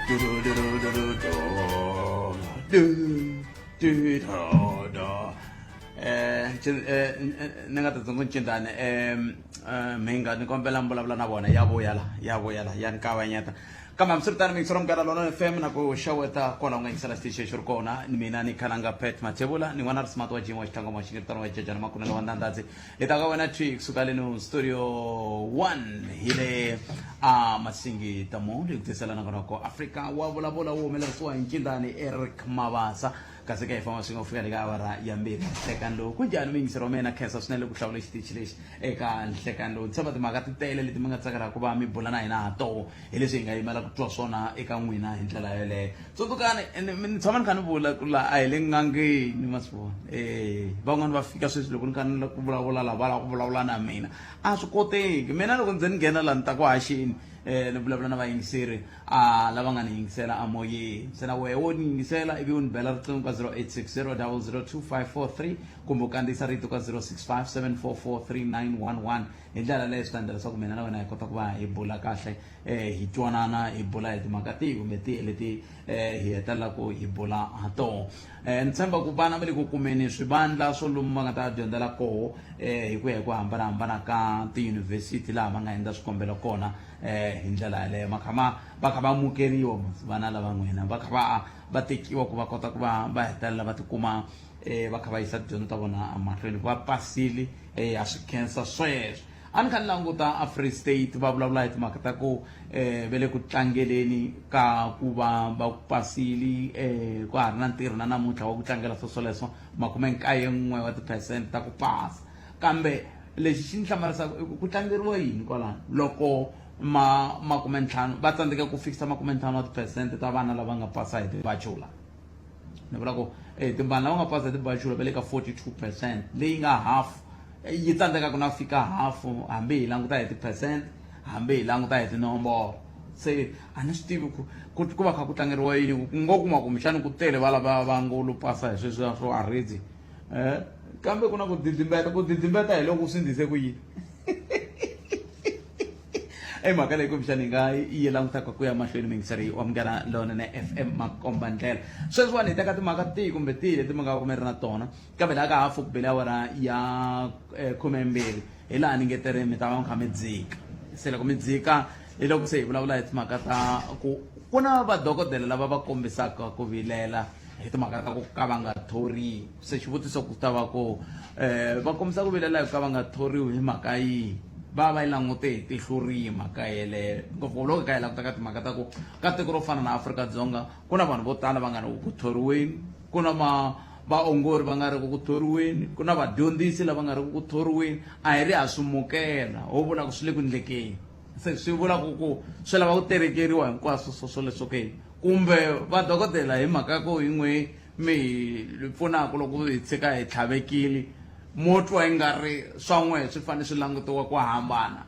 Du du du du du du du du du du du. Ni nga titsongo ncindani mhinga ni kombela mi vulavula na vona ya vuya la ya vuya la ya ni kavanyeta kambe hambiswiritano miyingiselo Munghana Lonene FM na ku xeweta kwala u nga yingisela xitichi xi ri kona ni mina ni khalanga Pat Mathebula ni n'wana ri smart wa jim wa xitlangoma wa xingiritano wa jejana makunene wa ndandadzi hi ta ka wena thwi kusuka leno studio 1 hi le a Masingi Mall hi ku tisela nongonoko Afrika wa vulavula wu humelerisiwa hi ncindani Eric Mabasa kasi ka hi famba swi nga fika le ka awara ya mbirhi nhlekani lowu ku njhani muyingiseri wa mina khensa swinene ku hlawula xitichi lexi eka nhlekani lowu tshemba timhaka ti tele leti mi nga tsakelaka ku va mi bula na hina ha toho hi leswi hi nga yimela ku twa swona eka n'wina hi ndlela yoleyo tsundzukani ni tshama ni kha ni vula ku laha a hi le n'angeni ma swi vona e van'wani va fika sweswi loko ni kha ni ku vulavula la va lava ku vulavula na mina a swi koteki mina loko ndze ni nghena laha ni ta ku haxeni ni vulavula na vayingiseri a lava nga ni yingisela amoyeni se na wehe wo ni yingisela ivi u ni bela riqingho ka 0860 002543 kumbe u kandziyisa rito ka 065 744 3911 hi ndlela leyo swi ta endla leswaku mina na wena hi kota ku va hi bula kahle um hi twanana hi bula hi timhaka tihi kumbe tihi leti um hi hetelelaka hi bula ha toho um ni tshemba ku vana va le ku kumeni swivandla swo lomu va nga ta dyondzela koho um hi ku ya hi ku hambanahambana ka tiyunivhesiti laha va nga endla swikombelo kona hi ndlela yaleyo ma kha ma va kha va amukeriwa vana lava n'wina va kha va va tekiwa ku va kota ku va va hetelela va tikuma va kha va yisa tidyondzo ta vona emahlweni va pasile ha swi khensa sweswo a ni kha ni languta a Free State va vulavula hi timhaka ta ku va le ku tlangeleni ka ku va va pasile ka ha ri na ntirho na namuntlha wa ku tlangela swo swoleswo 91 wa tiphesente ta ku pasa kambe lexi xi ni hlamarisaka i ku ku tlangeriwa yini kwalano loko ma 50 va tsandzeka ku fikisa 50 wa tiphesente ta vana lava nga pasa hi tibachelor ni vula ku vanhu lava nga pasa hi tibachelor va le ka 42% leyi nga half yi tsandzekaka na fika half hambi hi languta hi ti-percent hambi hi languta hi tinomboro se a ni swi tivi ku ku ku va kha ku tlangeriwa yini ku ngo kuma kumbexani ku tele va lava va ngo lo pasa hi sweswiya swo aredzi kambe ku na ku didimbeta ku didimbeta hi loko u swi ndlise ku yini i mhaka leyi kumbexani hi nga yi langutaka ku ya mahlweni muyingiseri wa Munghana Lonene FM makomba ndlela sweswiwani hi teka timhaka tihi kumbe tihi leti mi nga va mi ri na tona kambe laha ka hafu ku bele awara ya 12 hi laha ni nge tere mi ta va mi kha mi dzika se loko mi dzika hi loko se hi vulavula hi timhaka ta ku ku na vadokodela lava va kombisaka ku vilela hi timhaka ta ku ka va nga thoriwi se xivutiso ku ta va ku va kombisa ku vilela hi ku ka va nga thoriwi hi mhaka yihi va va yi langute hi tihlo rihi mhaka yeleyo ngopfungopfu loko hi kha hi languta ka timhaka ta ku ka tiko ro fana na Afrika-Dzonga ku na vanhu vo tala va nga ri ku thoriweni ku na ma vaongori va nga ri ku thoriweni ku na vadyondzisi lava nga ri ku thoriweni a hi ri ha swi mukela ho vula ku swi le ku ndlekeni se swi vula ku ku swi lava ku terekeriwa hinkwaswo swo swoleswo ke kumbe vadokodela hi mhaka ku hi n'we mi hi pfunaka loko hi tshika hi tlhavekile mo twa i nga ri swa n'we swi fanele swi langutiwa ku hambana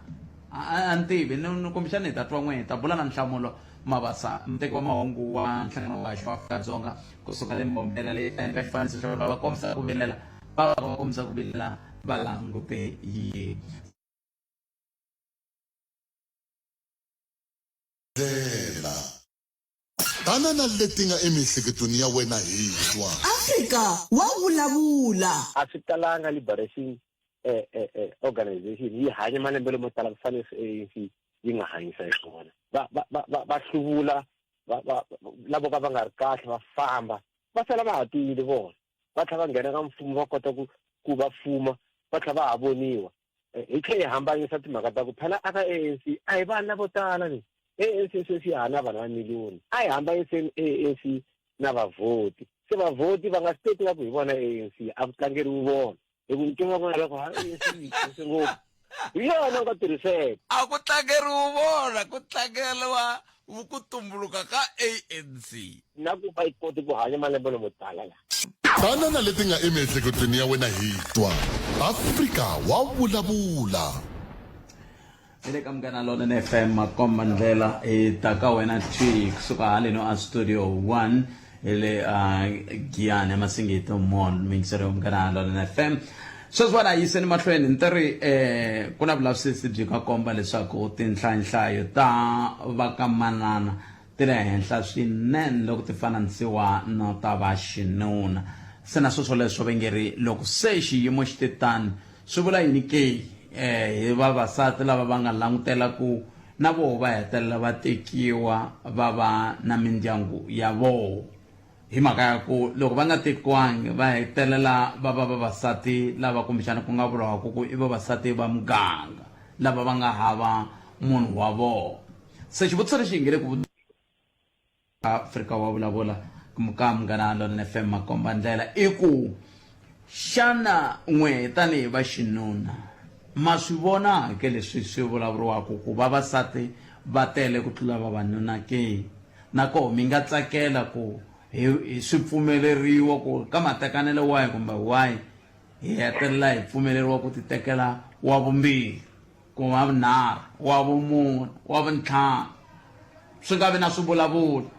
a ni tivi ni kumbexana hi ta twa n'we hi ta bula na Nhlamulo Mabasa muteki wa mahungu wa nhlangano wa haxo wa Afrika-Dzonga kusuka le Mbombela leyi ka xifaniso xa va kombisa ku vilela va va kombisa ku vilela va langute yini Ndlela. Tana na leti nga emiehleketweni ya wena hi twa. Afrika wa vulavula. A swi talanga Liberation Organization yi hanya malembe lamo tala ku fana leswi ANC yi nga hanyisa hi swona. Va va va va va hluvula va va lavo ka va nga ri kahle va famba va sala va ha tiyile vona va tlhela va nghena ka mfumo va kota ku ku va fuma va tlhela va ha voniwa. Hi tlhela hi hambanyisa timhaka ta ku phela aka ANC a hi vanhu lavo tala ni ANC sweswi ya ha na vanhu va miliyoni a hi hambanyiseni ANC na vavhoti se vavhoti va nga swi teki va ku hi vona ANC a ku tlangeriwi vona hi ku ntinga vona loko ha ANC yi tirhise ngopfu hi yona u nga tirhiseka a ku tlangeriwi vona ku tlangeriwa ku tumbuluka ka ANC na ku va yi koti ku hanya malembe lamo tala la Tana na leti nga emiehleketweni ya wena hi twa. Afrika wa vulavula. Hi le ka Munghana Lonene FM makomba ndlela hi ta ka wena thwi kusuka haleno a studio 1 hi le a Giyani eMasingita Mall miyingiseri wa Munghana Lonene FM sweswiwani a yiseni mahlweni ni ri ku na vulavisisi byi nga komba leswaku tinhlayonhlayo ta va ka manana ti le henhla swinene loko ti fananisiwa na ta va xinuna. Se na swoswoleswo ve nge ri loko se xiyimo xi te tani swi vula yini ke hi vavasati lava va nga langutela ku na voho va hetelela va tekiwa va va na mindyangu ya voho hi mhaka ya ku loko va nga tekiwangi va hetelela va va vavasati lava kumbexana ku nga vuriwaka ku i vavasati va muganga lava va nga hava munhu wa vona. Se xivutiso lexi hi nge le ku Afrika wa vulavula ka Munghana Lonene FM makomba ndlela i ku xana n'we tanihi va xinuna ma swi vona ke leswi swi vulavuriwaka ku vavasati va tele ku tlula vavanuna ke na koho mi nga tsakela ku hi swi pfumeleriwa ku ka matekanelo wahi kumbe wahi hi hetelela hi pfumeleriwa ku titekela wa vumbirhi kumbe wa vunharhu wa vumune wa vuntlhanu swi nga vi na swivulavulo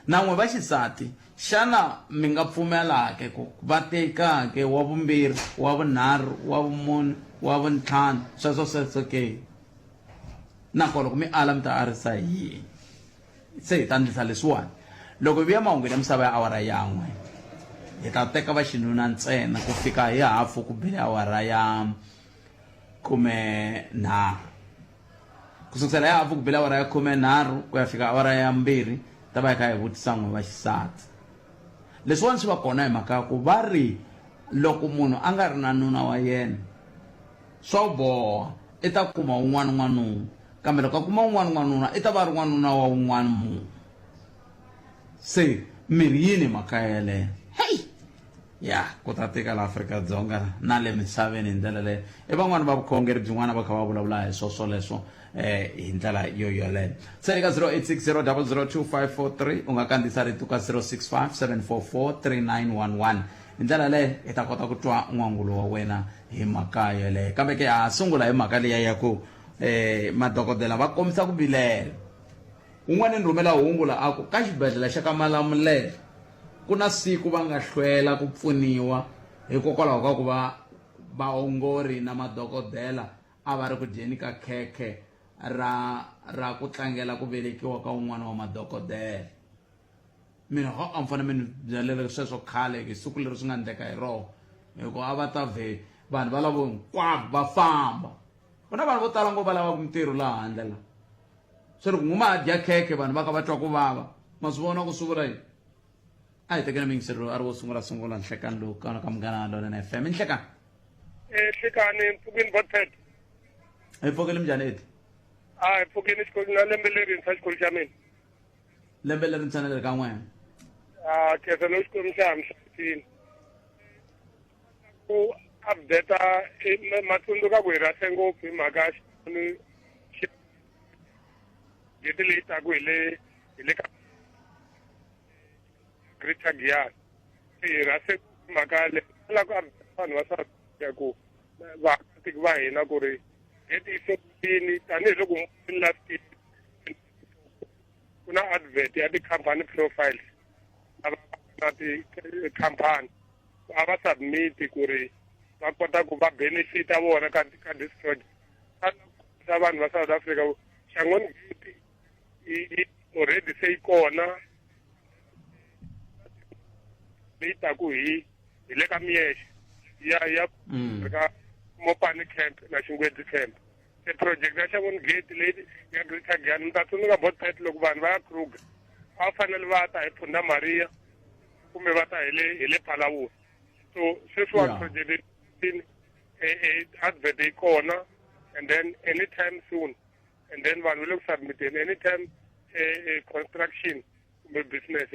na n'we va xisati xana mi nga pfumelake ku va tekake wa vumbirhi wa vunharhu wa vumune wa vuntlhanu sweswo sweswo ke nakona loko mi ala mi ta arisa hi yini se hi ta ndlisa leswiwani loko hi vuya mahungwini ya misava ya awara yan'we hi ta teka va xinuna ntsena ku fika hi hafu ku bile awara ya 13 ku sukusela ya hafu ku bile awara ya 13 ku ya fika awara ya 2 ta va hi kha hi vutisa n'we va xisati leswiwani swi va kona hi mhaka ya ku va ri loko munhu a nga ri na nuna wa yena swa boha i ta kuma un'wana n'wanuna kambe loko a kuma un'wana n'wanuna i ta va ri n'wanuna wa un'wana munhu se miri yini mhaka yeleyo heyi ya ku ta tika la Afrika-Dzonga na le misaveni hi ndlela leyo i van'wani va vukhongeri byin'wana va kha va vulavula hi swo swoleswo hi ndlela yo yoleyo se eka 0860002543 u nga kandziyisa rito ka 0657443911 hi ndlela yaleyo hi ta kota ku twa n'wangulo wa wena hi mhaka yeleyo kambe ke ha sungula hi mhaka liya ya ku madokodela va kombisa ku vilela Un'wana ni rhumela hungu la a ku ka xibedhlele xa ka Malamulele ku na siku va nga hlwela ku pfuniwa hikokwalaho ka ku va vaongori na madokodela a va ri ku dyeni ka khekhe ra ra ku tlangela ku velekiwa ka un'wana wa madokodela. Mina ho a mi fanele mi ni byelele sweswo khale hi siku leri swi nga endleka hi rona hikuva a va ta vhe vanhu valavo hinkwavo va famba. Ku na vanhu vo tala ngopfu va lavaka mintirho laha handle la. Se loko n'wuma ha dya khekhe vanhu va ka va twa ku vava ma swi vona ku swi vula yini a hi tekeni muyingiseri loyi a ri wo sungula sungula nhlekani lowu kana ka Munghana Lonene FM i nhlekani Nhlekani mpfukeni botpet hi pfukile minjhani eti a hi pfukeni xikolo na lembe lerintshwa xikolo xa mina lembe lerintshwa na leri ka n'wena a khensa no xikwembu xa hamsatini ku update matsundzuka ku hi rahle ngopfu hi mhaka xi geti leyi taku hi le hi le ka Greater Giyani hi rhase mhaka le la ku vanhu va South Africa ku vaakatiko va hina ku ri geti yi sungulini tanihiloko last ku na advert ya ti-company profiles lava na ti-company a va submit ku ri va kota ku va benefita vona ka ka this project sa vanhu va South Africa Shangoni Gate yi already se yi kona leyi taku hi hi le ka Miyexe ya ya ka Mopani camp na Xingwedzi camp se project ya Shangoni Gate leyi ya Greater Giyani mi ta tsundzuka botpet loko vanhu va ya Kruger a va fanele va ta hi Phunda Maria kumbe va ta hi le hi le Phalaborwa so sweswiwani project advert yi kona and then anytime soon and then vanhu va le ku submiteni anytime construction kumbe business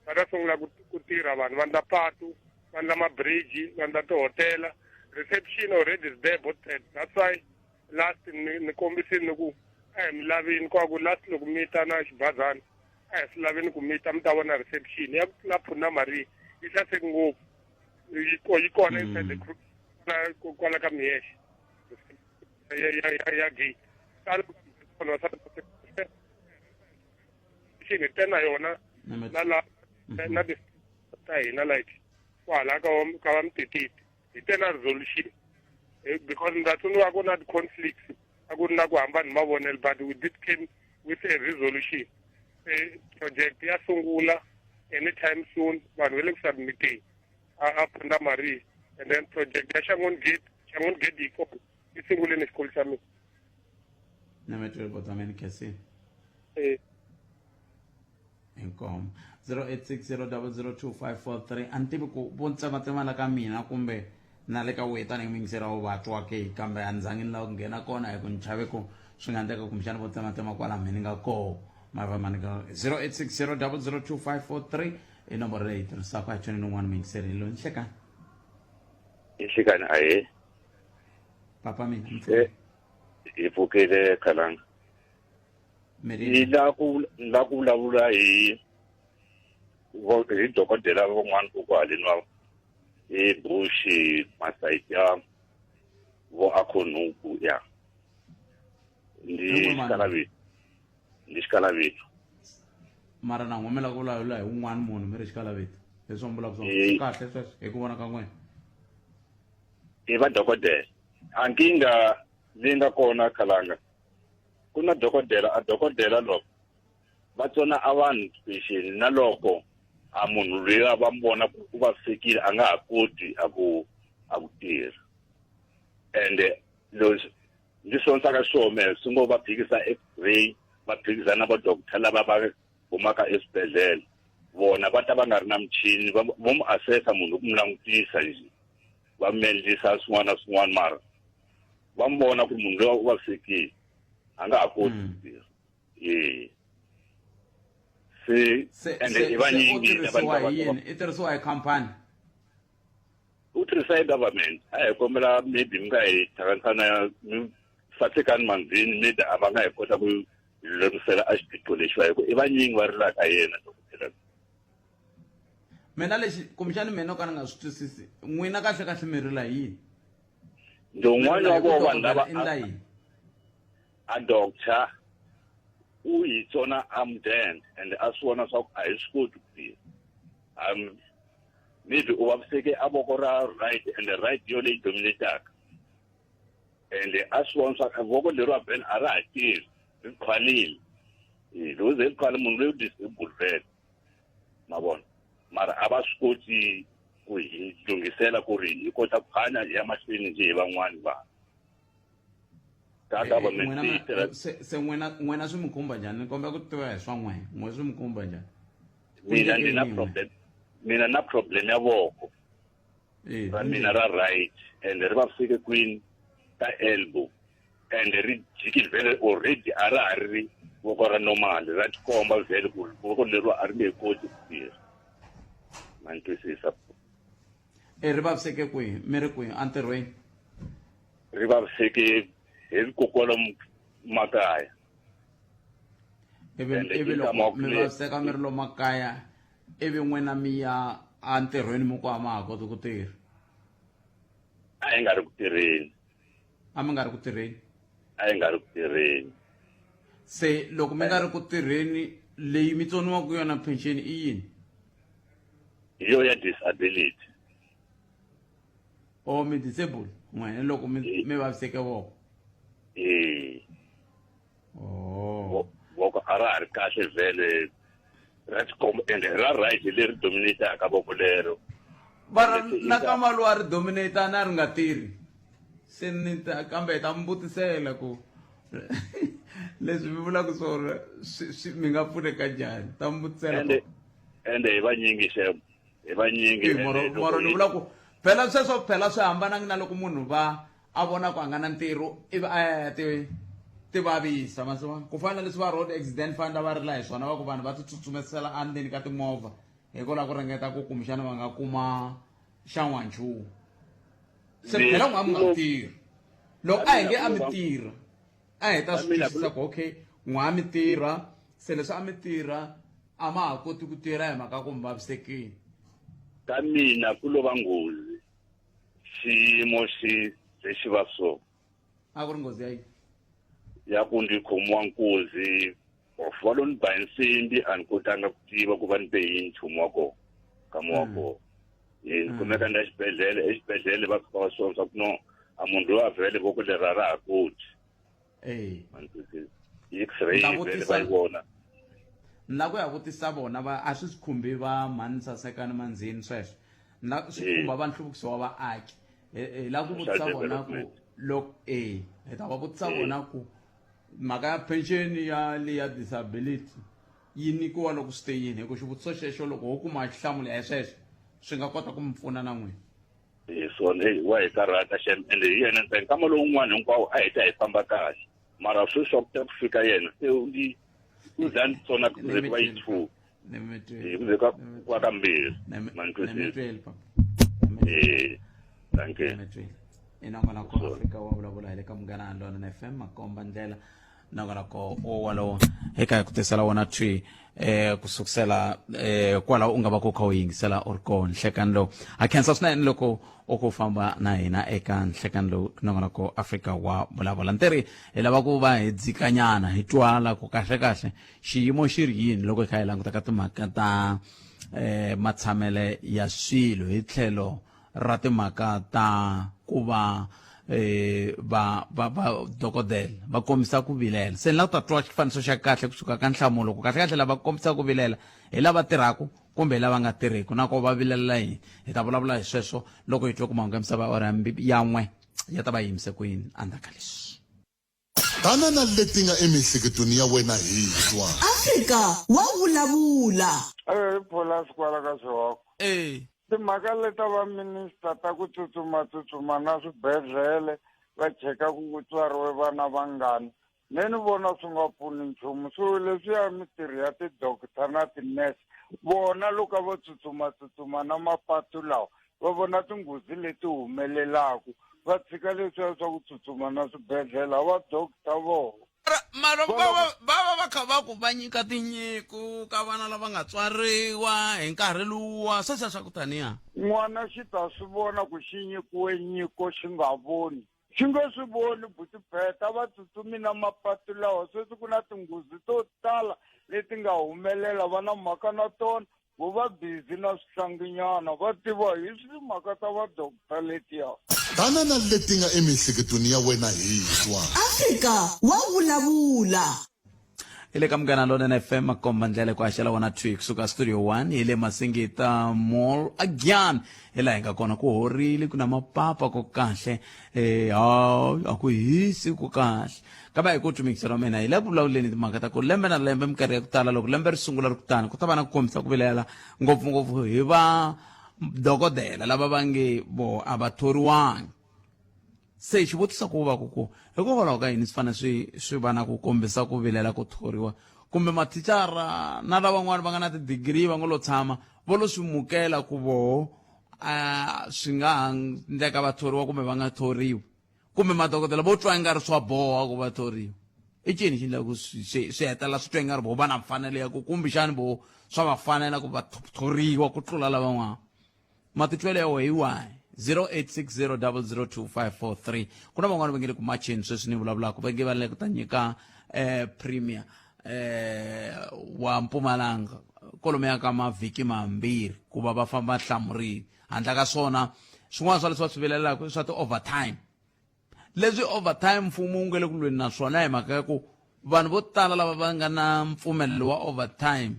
va ta sungula ku tirha vanhu va ndla patu va ndla mabridge va ndla tihotela reception already is there both sides that's why last ni kombisini ni ku a hi mi lavini kwa ku last loko mi ta na xibazana a hi swi lavini ku mi ta mi ta vona reception ya ku tlula Phuna Maria yi saseke ngopfu yi kona inside the group kwala ka Miyexe ya ya ya ya gate vanhu va xini te na yona na la na ti ta hina like kwala ka ka va mtititi hi te na resolution because ndza tsundzuka ku na ti-conflicts a ku ri na ku hambana hi mavonelo but we did came with a resolution. Project ya sungula anytime soon, vanhu va le ku submiteni a Punda Maria, and then project ya Shangon Gate, Shangon Gate yi kona, yi sungule ni xikolo xa mina. Na mi twile bota mina khensini. Eh. Inkomo 0860002543. A ni tivi ku vo ntsematsema la ka mina kumbe na le ka wehe tanihi muyingiseri wa va twa ke, kambe a ni zangi ni lava ku nghena kona hi ku ni chave ku swi nga endleka kumbexana vo tsematsema kwala mi ni nga koho ma va ma ni ka 0860002543 i nomboro leyi tirhisaka. A hi tshweni n'wana muyingiseri loyi. Nhlekani. Nhlekani, ahe. Papa mina. Hi pfukile, khalanga. Ni la ku la ku vulavula hi dokodela van'wana ku haleni wa hi Bush masayiti ya vo Akhonuku ya ndi xikalavito, ndi xikalavito. Mara na n'wamela ku vulavula hi wun'wana munhu mi ri xikalavito, leswi mi vulaka swona swi kahle sweswo hi ku vona ka n'wina? I va dokodela. A nkingha leyi nga kona, khalanga, ku na dokodela, a dokodela loko va tsona a vanhu pension, na loko a munhu loyi a va vona ku u vavisekile, a nga ha koti a ku tirha, ende leswi ndzi sonisaka swona mehe swi ngo va phikisa x-ray, va phikisa na va doctor lava va humaka eswibedhlele, vona va ta va nga ri na michini, va vo mu assessa munhu ku mu langutisa njhe, va mu endlisa swin'wana na swin'wana, mara va mu vona ku munhu loyi u vavisekile, a nga ha koti ku tirha. E se ende i vanyingi. U tirhisiwa hi yini? I tirhisiwa hi khampani? U tirhisa hi government. A hi kombela maybe mi nga hi hlanganisa na mi Sasekani Manzini, maybe a va nga hi kota ku lulamisela a xiphiqo lexiwa, hi ku i vanyingi va rilaka yena dokodela. Mina lexi kumbexani mina ka ni nga swi twisisi, n'wina kahle kahle mi rila hi yini? Ndi un'wana wa vo vanhu lava endla yini? A doctor u hi tsona a mudende, and a swi vona swa ku a hi swi koti ku tirha. Maybe u vaviseke a voko ra right, and right yo leyi dominataka, and a swi vona swa ku voko leriwa vhele a ra ha tirhi, ri khwalile. Loko ze ri khwale, munhu loyi u disable vhele, ma vona, mara a va swi koti ku hi lunghisela ku ri hi kota ku hanya hi ya mahlweni njhe hi van'wani vanhu ka government leyi tirha. Se n'wina swi mi khumba njhani? Ni kombela ku tiva hi swa n'wina, n'we swi mi khumba njhani? Mina ndi na problem, mina na problem ya voko ra mina ra right, and ri vaviseke kwini ka elbow, and ri jikile vhele already, a ra ha ri voko ra normal, ra tikomba vhele ku voko leriwa a ri nge koti ku tirha, ma ni twisisa? E ri vaviseke kwihi? Mi ri kwihi, entirhweni? Ri vaviseke hi kokwala makaya. Ivi loko mi vaviseka mi ri lo makaya, ivi n'wina mi ya entirhweni, mi ku a ma ha koti ku tirha? A yi nga ri ku tirheni. A mi nga ri ku tirheni? A yi nga ri ku tirheni. Se loko mi nga ri ku tirheni, leyi mi tsoniwaka yona pension i yini? Hi yo ya disability. O mi disable n'wina loko mi vaviseke voko? E. Oh. Voko a ra ha ri kahle vhele, ra tikomba, ende ra right leri dominataka voko lero. Vara na kama lowu a ri dominata na ri nga tirhi, se ni ta kambe hi ta mi vutisela ku leswi mi vulaka swona swi mi nga pfuneka njhani, ta mi vutisela. Ende hi vanyingi xem, hi vanyingi. Moro ni vula ku phela sweswo phela swi hambanangi na loko munhu va a vona ku a nga na ntirho ivi a ya ti ti vavisa masiva, ku fana na leswi va road accident fund va rila hi swona, va ku vanhu va ti tsutsumisela endzeni ka timovha hikwalaho ku ringeta ku kumbexana va nga kuma xan'wanchumu. Se phela n'wi a mi nga tirhi, loko a hi nge a mi tirha, a hi ta swi twisisa ku okay, n'wi a mi tirha, se leswi a mi tirha a ma ha koti ku tirha hi mhaka ku mi vavisekile. Ka mina ku lo va nghozi, xiyimo xi ze xi va so. A ku ri nghozi ya yini? Ya ku ndzi khomiwa nkuzi, of va lo ni ba hi nsimbi, a ni kotanga ku tiva ku va ni be yini nchumu wa kona nkama wa kona. Hi ni kumeka ni ya xibedhlele, exibedhlele va fika va swi vona swa ku no, a munhu loyi a vhele voko leri a ra ha koti. Ma ni twisisa? X-ray Ni ta vele vutisa- va yi vona. Ni lava ku ya vutisa vona va a swi swi khumbi va mhani Sasekani Manzini sweswo. Ni la swi khumba va nhluvukiso wa vaaki. Hi lava ku vutisa Social vona ku development. loko e hi ta va vutisa vona ku mhaka ya pension ya le ya disability yi nyikiwa loko swi te yini, hi ku xivutiso xexo loko ho kuma xihlamulo ya sweswo swi nga kota ku mi pfuna na n'wina. Hi swona, heyi wa hi karhata xem, ende hi yena ntsena. Nkama lowun'wana hinkwawo a hi ta hi famba kahle, mara sweswi wa ku ta ku fika yena se u ndi u za ni tsona ku ze ku va yi two, Ni ku ze ka ku va kambirhi. Ma ni twisisa? Ni papa. Eh, thank you. Ni i nongonoko Afrika wa vulavula hi le ka Munghana Lonene FM, makomba ndlela nongonoko wo walowo eka hi ku tisela wona thwi ku sukusela kwalaho u nga va ku kha u yingisela u ri kona nhlekani lowu. Ha khensa swinene loko u ku famba na hina eka nhlekani lowu, nongonoko Afrika wa vulavula. Ntirhi hi lava ku va hi dzikanyana hi twala ku kahle kahle xiyimo xi ri yini loko hi kha hi languta ka timhaka ta matshamele ya swilo hi tlhelo ra timhaka ta ku va va va va dokodela va kombisa ku vilela. Se ni lava ku ta twa xifaniso xa kahle kusuka ka nhlamulo ku kahle kahle lava kombisaka ku vilela hi lava tirhaka kumbe hi lava nga tirhiki, na ko va vilelela yini. Hi ta vulavula hi sweswo loko hi twe ku mahungu ya misava ya awara ya 1 ya ta va yimise ku yini endzhaku ka leswi. Tana na leti nga emiehleketweni ya wena hi twa. Afrika wa vulavula. Eh, Pholasi kwala ka Xihoko. Eh. Timhaka leta va minister ta ku tsutsuma tsutsuma na swibedhlele va cheka ku ku tswariwe vana vangani, me ni vona swi nga pfuni nchumu. Swilo leswiya mitirho ya ti-doctor na ti-nurse, vona loko a vo tsutsuma tsutsuma na mapatu lawa va vona tinghozi leti humelelaku, va tshika leswiya swa ku tsutsuma na swibedhlele, a va doctor voho. Mara va va va va va kha va ku va nyika tinyiko ka vana lava nga tswariwa hi nkarhi luwa sweswiya swa ku taniya. N'wana xi ta swi vona ku xi nyikiwe nyiko xi nga voni, xi nge swi voni buti Peta, va tsutsumi na mapatu lawa. Sweswi ku na tinghozi to tala leti nga humelela, va na mhaka na tona, vo va busy na swihlanginyana, va tiva hi timhaka ta va doctor letiya. Tana na leti nga emiehleketweni ya wena hi twa. Afrika wa vulavula. Hi le ka Munghana Lonene FM, makomba ndlela ku haxela wona thwi kusuka Studio 1 hi le Masingita Mall again, hi laha hi nga kona. Ku horile, ku na mapapa, ku kahle, ha a ku hisi, ku kahle. Kambe hi ku twi ra mina hi le ku vulavuleni timhaka ta ku lembe na lembe minkarhi ya ku tala loko lembe ri sungula ri kutani ku ta va na ku kombisa ku vilela ngopfungopfu hi va dokodela lava va nge vo a va thoriwangi. Se xivutiso ku va ku ku hikokwalaho ka yini swi fanele swi va na ku kombisa ku vilela ku thoriwa, kumbe mathicara na lavan'wana va nga na tidigiri va ngo lo tshama vo lo swi mukela ku voho a swi nga ha ndleka va thoriwa kumbe va nga thoriwi, kumbe madokodela vo twa ingari swa boha ku va thoriwa? I cini xi endlaka ku swi hetelela swi twa ingari vo va na mfanelo ya ku kumbexani vo swa va fanela ku va thoriwa ku tlula lavan'wana? Matitwelo ya wehe hi wahi? 0860002543. Ku na van'wana va nge le ku macheni sweswi ni vulavulaka, va nge va le ku ta nyika premier wa Mpumalanga kolomu ka mavhiki mambirhi ku va va famba hlamurile. Handle ka swona swin'wana swa leswi va swi vilelaka i swa ti-overtime, leswi overtime mfumo wu nge le ku lweni na swona hi mhaka ya ku vanhu vo tala lava va nga na mpfumelelo wa overtime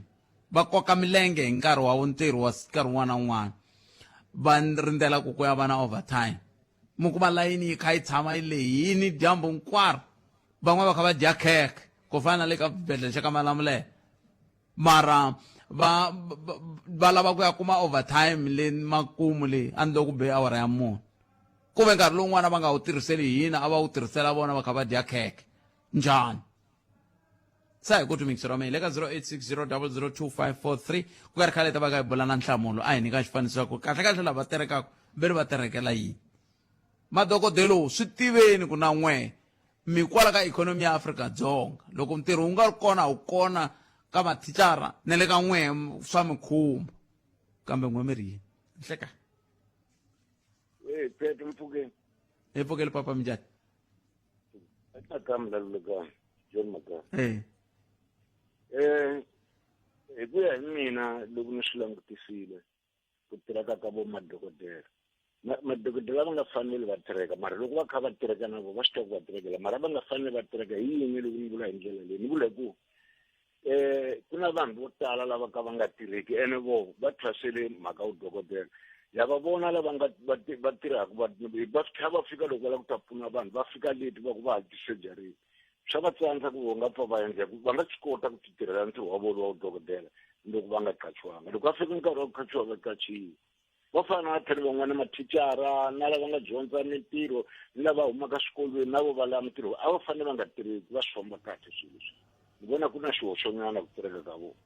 va koka milenge hi nkarhi wa ntirho wa nkarhi wun'wana na wun'wana, va rindzela ku ku ya va na overtime. Mi kuma layini yi kha yi tshama yi lehini dyambu hinkwaro, van'wana va kha va dya khekhe ku fana na le ka xibedhlele xa ka Malamulele, mara va lava ku ya kuma overtime le makumu le a ni loko be awara ya 4, ku ve nkarhi lowun'wana va nga wu tirhiseli hina, a va wu tirhisela vona va kha va dya khekhe. Njhani? Sa hi ku twi ra mina le ka 0860002543 ku nga ri khale ta va ka hi bula na nhlamulo, a hi nyika xifaniso xa ku kahle kahle lava terekaka ve ri va terekela yini. Madokodelo swi tiveni ku na n'we mi kwala ka ikhonomi ya Afrika-Dzonga, loko ntirho wu nga ri kona wu kona ka mathicara na le ka n'we swa mi khumba, kambe n'we mi ri yini? Nhleka. Eh, Pete mpfukeni. Hi pfukeli papa, minjhani? Magama lalulekani John Magama. Eh. Hi ku ya hi mina loko ni swi langutisile ku tirhaka ka vo madokodela. Madokodela va nga faneli va tirheka, mara loko va kha va tirheka na vo va swi tiva ku va tirhekela, mara va nga faneli va tirheka. Hi yini loko ni vula hi ndlela leyi? Ni vula hi ku ku na vanhu vo tala lava ka va nga tirheki, ene vo va thwasele mhaka vudokodela. Ya va vona lava nga va va tirhaka, va va tlhela va fika loko va lava ku ta pfuna vanhu, va fika leti va ku va ha ti-surgery. Swa va tsandza ku va nga pfa va endla, va nga swi kota ku ti tirhela ntirho wa vona wa vudokodela loko va nga qachiwanga. Loko va fika nkarhi wa ku qachiwa, va qachiwa. Va fana na tlhelo van'wana mathicara na lava nga dyondza mintirho ni lava humaka swikolweni, na vo va lava mintirho, a va fanele va nga tirheki, va swi famba kahle swilo leswi. Ni vona ku na xihoxonyana ku tirheka ka vona.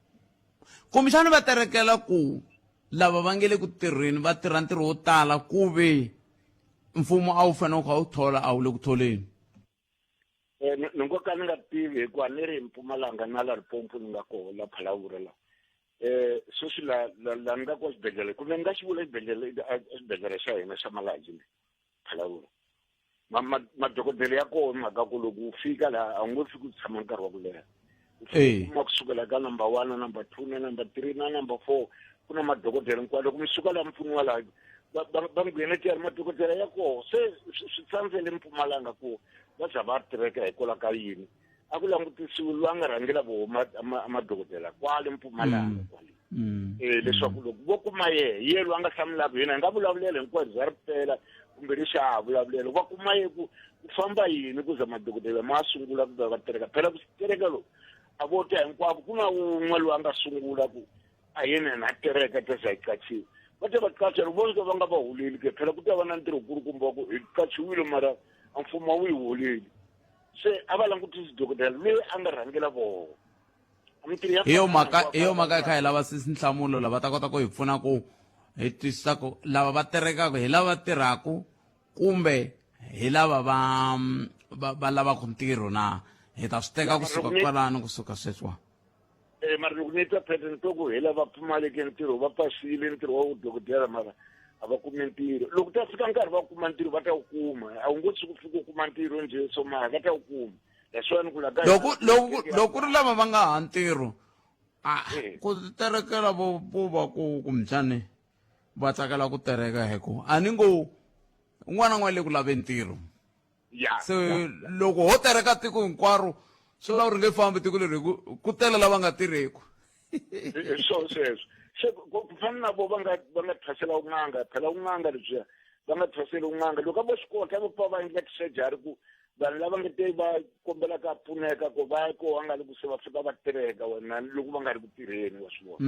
Kumbexana va terekela ku lava va nge le ku tirheni va tirha ntirho wo tala, ku ve mfumo a wu fanele wu kha wu thola, a wu le ku tholeni. Ni ngo ka ni nga tivi, hikuva ni ri Mpumalanga na la Limpopo ni nga koho la Phalaborwa la. Sweswi la la la ni nga ko xibedhlele, kumbe ni nga xi vula xibedhlele, xibedhlele xa hina xa Malanzhi le Phalaborwa. Madokodela ya koho, mhaka ku loko u fika laha a wu nge fiki u tshama nkarhi wa ku leha. U fika kuma kusukela ka number 1 na number 2 na number 3 na number 4, ku na madokodela hinkwawo. Loko mi suka laha mi pfuniwa laha, va nghene tiyari madokodela ya koho. Se swi tsandzele Mpumalanga ku va za va tirheka hikwalaho ka yini? A ku langutisiwi loyi a nga rhangela voho madokodela kwale Mpumalanga kwale. Leswaku loko vo kuma yehe, ye loyi a nga hlamulaka, hina hi nga vulavulela hinkwaro bya ripela kumbe lexi a ha vulavulela, va kuma ye ku ku famba yini ku za madokodela ma sungula ku va va tereka. Phela ku tereka loku a vo ta hinkwavo, ku na wun'we loyi a nga sungula ku a yena yena a tereka ta za hi qachiwa. Va ta va qacha loko vo ka va nga va holeli ke, phela ku ta va na ntirho kulukumba wa ku hi qachiwile mara a mfumo a wu hi holeli. Se a va langutisi dokodela loyi a nga rhangela voho. Hi yo mhaka, hi yo mhaka hi kha hi lava sisi Nhlamulo lava ta kota ku hi pfuna ku hi twisisa ku lava va terekaka hi lava tirhaka kumbe hi lava va va lavaka ntirho na. Hi ta swi teka kusuka kwalano kusuka sweswiwa. Mara loko ni twa phete ni twa ku hi lava pfumaleke ntirho, va pasile ntirho wa vudokodela mara a va kumi ntirho. Loko ta fika nkarhi va kuma ntirho, va ta wu kuma. A wu ngo tshuki fika u kuma ntirho njhe, so mara va ta wu kuma. Loko loko loko ku ri lava va nga ha ntirho, a ku terekela vo vo va ku kumbexani va tsakela ku tereka, hi ku a ni ngo un'wana na un'wana le ku laveni ntirho. Se loko ho tereka tiko hinkwaro, swi vula ku ri nge fambi tiko leri, hi ku ku tele lava nga tirheku. Hi swona sweswo. Se ku fana na vo va nga va nga thwasela vun'anga, phela vun'anga lebyiya va nga thwaseli vun'anga, loko a vo swi kota va pfa va endla ti-surgery ku vanhu lava nga te va kombelaka pfuneka ku va ya koho, a nga ri ku se va fika va tirheka wena loko va nga ri ku tirheni, wa swi vona.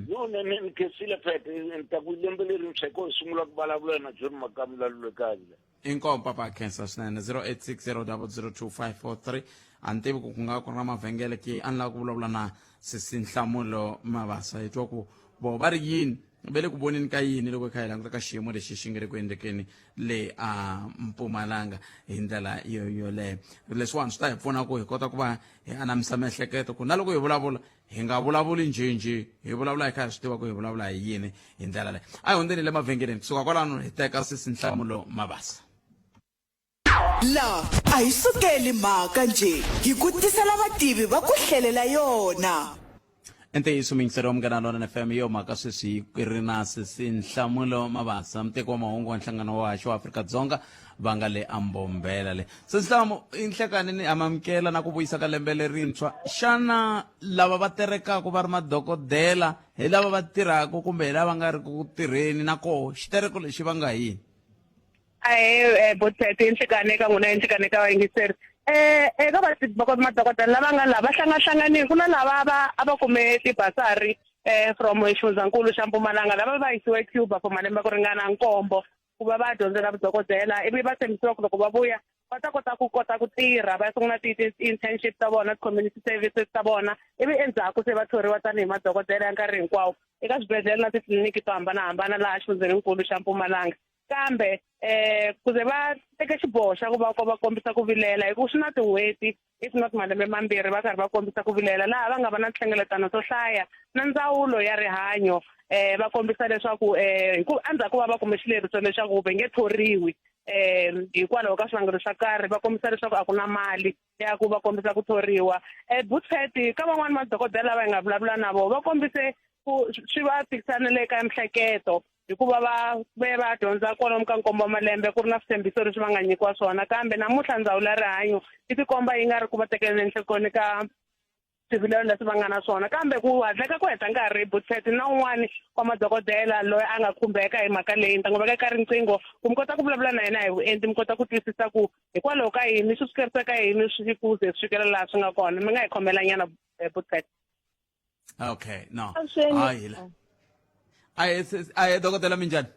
No, ni ni khensile phete, ni ta ku lembe lerintshwa hi ko hi sungula ku vulavula na John Makamu la Lulekani. Inkomu papa, khensa swinene. 0860002543. A ni tivi ku ku nga ku ri na mavhengele ke, a ni lava ku vulavula na sisi Nhlamulo Mabasa, hi twa ku vo va ri yini, va le ku voneni ka yini loko hi kha hi languta ka xiyimo lexi xi nga le ku endlekeni le a Mpumalanga hi ndlela yo yoleyo. Leswiwani swi ta hi pfuna ku hi kota ku va hi anamisa miehleketo, ku na loko hi vulavula hi nga vulavuli njhenjhe, hi vulavula hi kha hi swi tiva ku hi vulavula hi yini hi ndlela leyi. A hi hundzeni le mavhengeleni, kusuka kwalano hi teka sisi Nhlamulo Mabasa. La a hi sukeli mhaka njhe, hi ku tisela vativi va ku hlelela yona. I ntiyiso, muyingiseri wa Munghana Lonene FM, hi yo mhaka sweswi hi ri na sesi Nhlamulo Mabasa, muteki wa mahungu wa nhlangano wa haxo wa Afrika-Dzonga, va nga le ambombela le. Sesi Nhlamu, i nhlekani ni amamukela na ku vuyisa ka lembe lerintshwa. Xana lava va terekaka va ri madokodela hi lava va tirhaka kumbe hi lava nga ri ku tirheni, na koho xitereko lexi va nga yini? Ahee, Botpet, i nhlikani eka n'wina, i nhlikani eka vayingiseri. Eka madokodela lava nga laha va hlangahlanganile, ku na lava va a va kume tibasari from xifundzankulu xa Mpumalanga, lava va yisiwe Cuba for malembe ku ringana nkombo ku va va dyondzela vudokodela, ivi va tshembisiwa ku loko va vuya va ta kota ku kota ku tirha, va ya sungula ti-internship ta vona, ti-community services ta vona, ivi endzhaku se va thoriwa tanihi madokodela ya nkarhi hinkwawo eka swibedhlele na titliliniki to hambanahambana laha xifundzheninkulu xa Mpumalanga. Kambe ku ze va teke xiboho xa ku va va kombisa ku vilela, hi ku swi na tin'hweti, if not malembe mambirhi, va karhi va kombisa ku vilela, laha va nga va na tinhlengeletano to hlaya na ndzawulo ya rihanyo, va kombisa leswaku hi ku endzhaku va va kume xileriso leswaku va nge thoriwi hikwalaho ka swivangelo swa karhi, va kombisa leswaku a ku na mali ya ku va kombisa ku thoriwa. Butfet, ka van'wani madokodela lava hi nga vulavula na vona, va kombise ku swi va tikisanele eka mihleketo. Hikuva va ve va dyondza kwalomu ka nkombo wa malembe ku ri na switshembiso leswi va nga nyikiwa swona kambe namuntlha ndzawulo ya rihanyo yi tikomba yi nga ri ku va tekeleni enhlokweni ka swivilelo leswi va nga na swona kambe ku hatleka ku heta nkarhi Butset na un'wana wa madokodela loyi a nga khumbeka hi mhaka leyi ni ta n'wi veka eka riqingho ku mi kota ku vulavula na yena hi vuenti mi kota ku twisisa ku hikwalaho ka yini swi sukerisa ka yini swi ku ze swi fikela laha swi nga kona mi nga hi khomela nyana Butset. Okay, no. Avuxeni. Hayi la. Ayi ayi dokodela minjhani?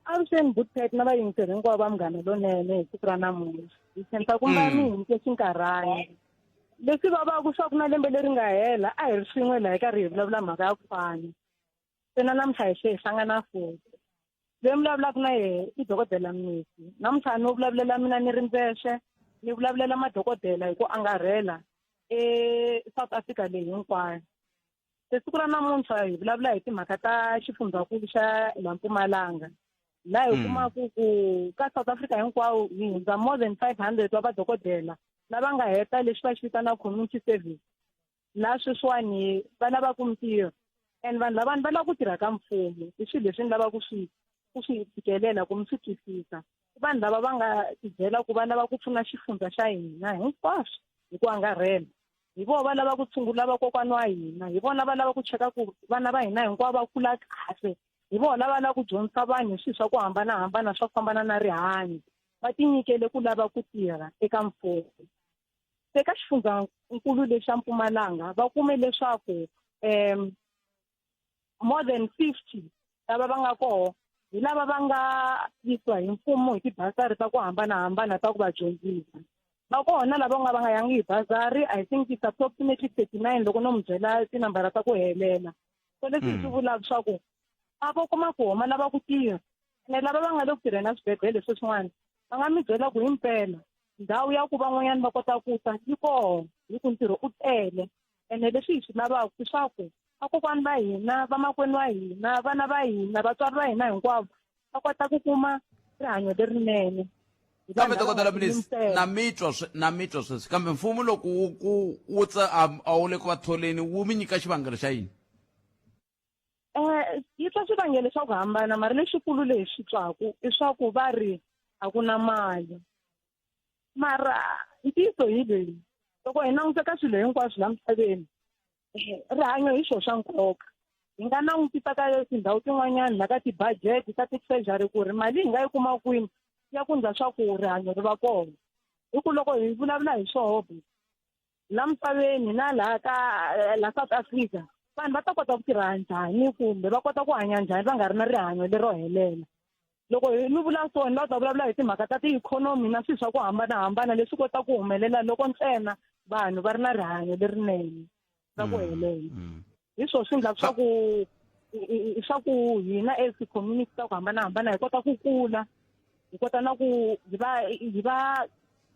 Avuxeni Butpet na vayingiseri hinkwavo va Munghana Lonene hi siku ra namuntlha. Hi khensa ku va mi hi nyike xinkarhana. Leswi vavaka swa ku na lembe leri nga hela a hi ri swin'we laha hi karhi hi vulavula mhaka ya ku fana. Se na namuntlha hi tlhe hi hlangana futhi. Loyi mi vulavulaka na yehe i dokodela Mnisi. Namuntlha no vulavulela mina ni ri ndzexe, ni vulavulela madokodela hi ku angarhela eSouth Africa leyi hinkwayo. Se siku ra namuntlha hi vulavula hi timhaka ta xifundzankulu xa la Mpumalanga. Laha hi kumaka ku ka South Africa hinkwawo hi hundza more than 500 wa vadokodela lava nga heta leswi va xi vitanaka community service. Laha sweswiwani va lavaka mintirho and vanhu lavawani va lava ku tirha ka mfumo i swilo leswi ni lavaka ku swi ku swi fikelela ku mi swi twisisa. I vanhu lava va nga tibyela ku va lava ku pfuna xifundza xa hina hinkwaswo hi ku angarhela. Hi vona va lava ku tshungula vakokwana wa hina, hi vona va lava ku cheka ku vana va hina hinkwavo va kula kahle, hi vona lava lava ku dyondzisa vanhu hi swilo swa ku hambanahambana swa ku fambana na rihanyo. Va tinyikele ku lava ku tirha eka mfumo. Se ka xifundzankulu lexi xa Mpumalanga va kume leswaku more than 50 lava va nga koho hi lava va nga yisiwa hi mfumo hi tibasari ta ku hambanahambana ta ku va dyondzisa. Va kona lava nga va nga yangi hi basari, I think it's approximately 39 loko no mi byela tinambara ta ku helela. So leswi hi swi vulaka swa ku a vo kuma ku homa lava ku tirha ene lava va nga le ku tirheni eswibedhlele sweswiwani va nga mi byela ku himpela ndhawu ya ku van'wanyana va kota ku ta yi kona hi ku ntirho u tele ene leswi hi swi lavaka i swa ku vakokwani va hina vamakwenu wa hina vana va hina vatswari va hina hinkwavo va kota ku kuma rihanyo lerinene. Hi vanhu Kambe lava dokodela nga Mnisi, tiyimisela. na mi twa swe- na mi twa sweswi kambe mfumo loko wu ku wu tsa a wu le ku va tholeni wu mi nyika xivangelo xa yini? Yi twa swivangelo swa ku hambana mara lexikulu lexi twaku i swa ku va ri a ku na mali. Mara ntiyiso hi leyi loko hi languta ka swilo hinkwaswo la misaveni rihanyo hi xo xa nkoka. Hi nga langutisa ka tindhawu tin'wanyana la ka ti-budget ta ti-treasury ku ri mali hi nga yi kuma kwini ya ku ndla swa ku rihanyo ri va kona. Hi ku loko hi vulavula hi swoho la misaveni na laha ka la South Africa vanhu va ta kota ku tirha njhani kumbe va kota ku hanya njhani va nga ri na rihanyo lero helela. Loko hi mi vula so ni lava ku ta vulavula hi timhaka ta ti-economy na swilo swa ku hambanahambana leswi kotaka ku humelela loko ntsena vanhu va ri na rihanyo lerinene ra ku helela. Hi swona swi endlaka swa ku swa ku hina as ti-community ta ku hambanahambana hi kota ku kula hi kota na ku hi va hi va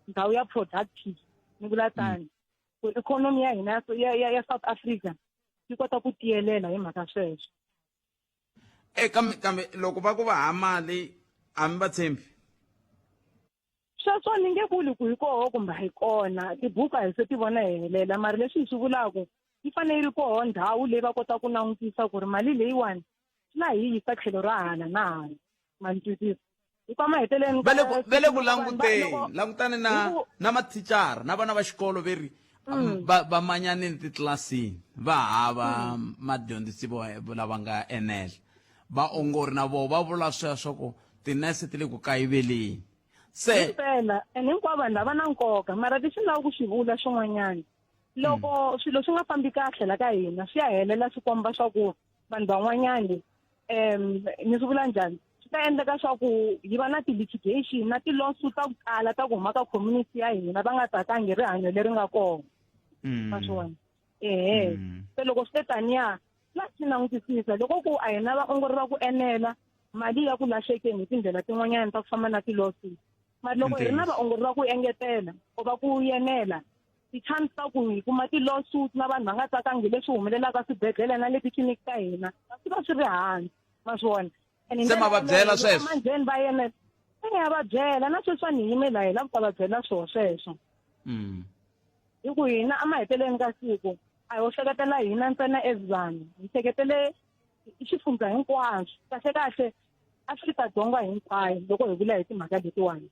ndhawu ya productive ni vula tani ku economy ya hina ya ya ya South Africa yi kota ku tiyelela hi mhaka sweswo. E kambe kambe loko va ku va ha mali a mi va tshembi? Sweswo ni nge vuli ku hi koho kumbe a hi kona tibuku a hi se ti vona hi helela mara leswi hi swi vulaka yi fanele yi ri koho ndhawu leyi va kotaka ku langutisa ku ri mali leyiwani swi la hi yisa tlhelo ra hala na hala ma ni twisisa hikuva maheteleleni Va le ku va le ku languteni langutane na na mathicara na vana va xikolo ve ri va va manyanini titlilasini va hava madyondzisi vo lava nga enela vaongori na voho va vula sweswo ku tinese ti le ku kayiveleni se himpela and hinkwavo vanhu lava na nkoka mara lexi ni lavaka ku xi vula xin'wanyana loko swilo swi nga fambi kahle la ka hina swi ya helela swi komba swa ku vanhu van'wanyani um ni swi vula njhani swi ta endleka swa ku hi va na ti-litigation na ti-lawsuit ta ku tala ta ku huma ka community ya hina va nga tsakangi rihanyo leri nga kona ma swi vona ehe se loko swi te taniya la swi langutisisa loko ku a hi na vaongori va ku enela mali ya ku lahlekeni hi tindlela tin'wanyana ta ku famba na ti-lawsuit mara loko hi ri na vaongori va ku engetela or va ku yenela ti-chance ta ku hi kuma ti-lawsuit na vanhu va nga tsakangi leswi humelelaka swibedhlele na le titliliniki ta hina swi va swi ri hansi ma swi vona. And hi Se ma ndlela va yaleyo byela loko sweswo? manjheni va yenela se ya va byela na sweswiwani hi yime laha hi lava ku ta va byela swoho sweswo. Hi ku hina emahetelelweni ka siku a ho hleketela hina ntsena as vanhu hi hleketele xifundza hinkwaxo kahle kahle. Afrika-Dzonga hinkwayo loko hi vula hi timhaka letiwani.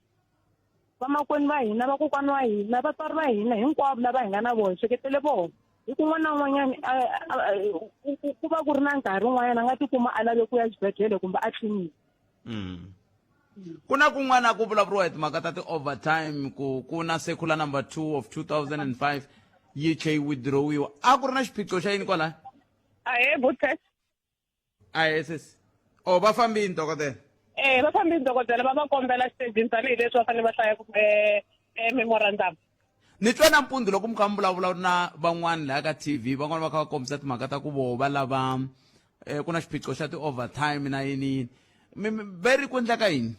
Vamakwenu va hina, vakokwana wa hina, vatswari va hina hinkwavo lava hi nga na vona hi hleketele vona. Hi ku un'wana na un'wanyana ku va ku ri na nkarhi wun'wanyana a nga tikuma a lave ku ya exibedhlele kumbe a tliliniki. Ku na kun'wana ku vulavuriwa hi timhaka ta ti-overtime ku ku na circular number 2 of 2005 yi tlhe yi withdrawiwa a ku ri na xiphiqo xa yini kwalaya Ahee, Buthe. Ahee sesi o va fambini dokodela Eh, va fambini dokodela va va kombela xitejini tanihileswi va fanele va hlaya memorandum. Ni twe nampundzu loko mi kha mi vulavula na van'wana laha ka TV van'wana va kha va kombisa timhaka ta ku vo va lava ku na xiphiqo xa ti-overtime na yini yini mi ve ri ku endleka yini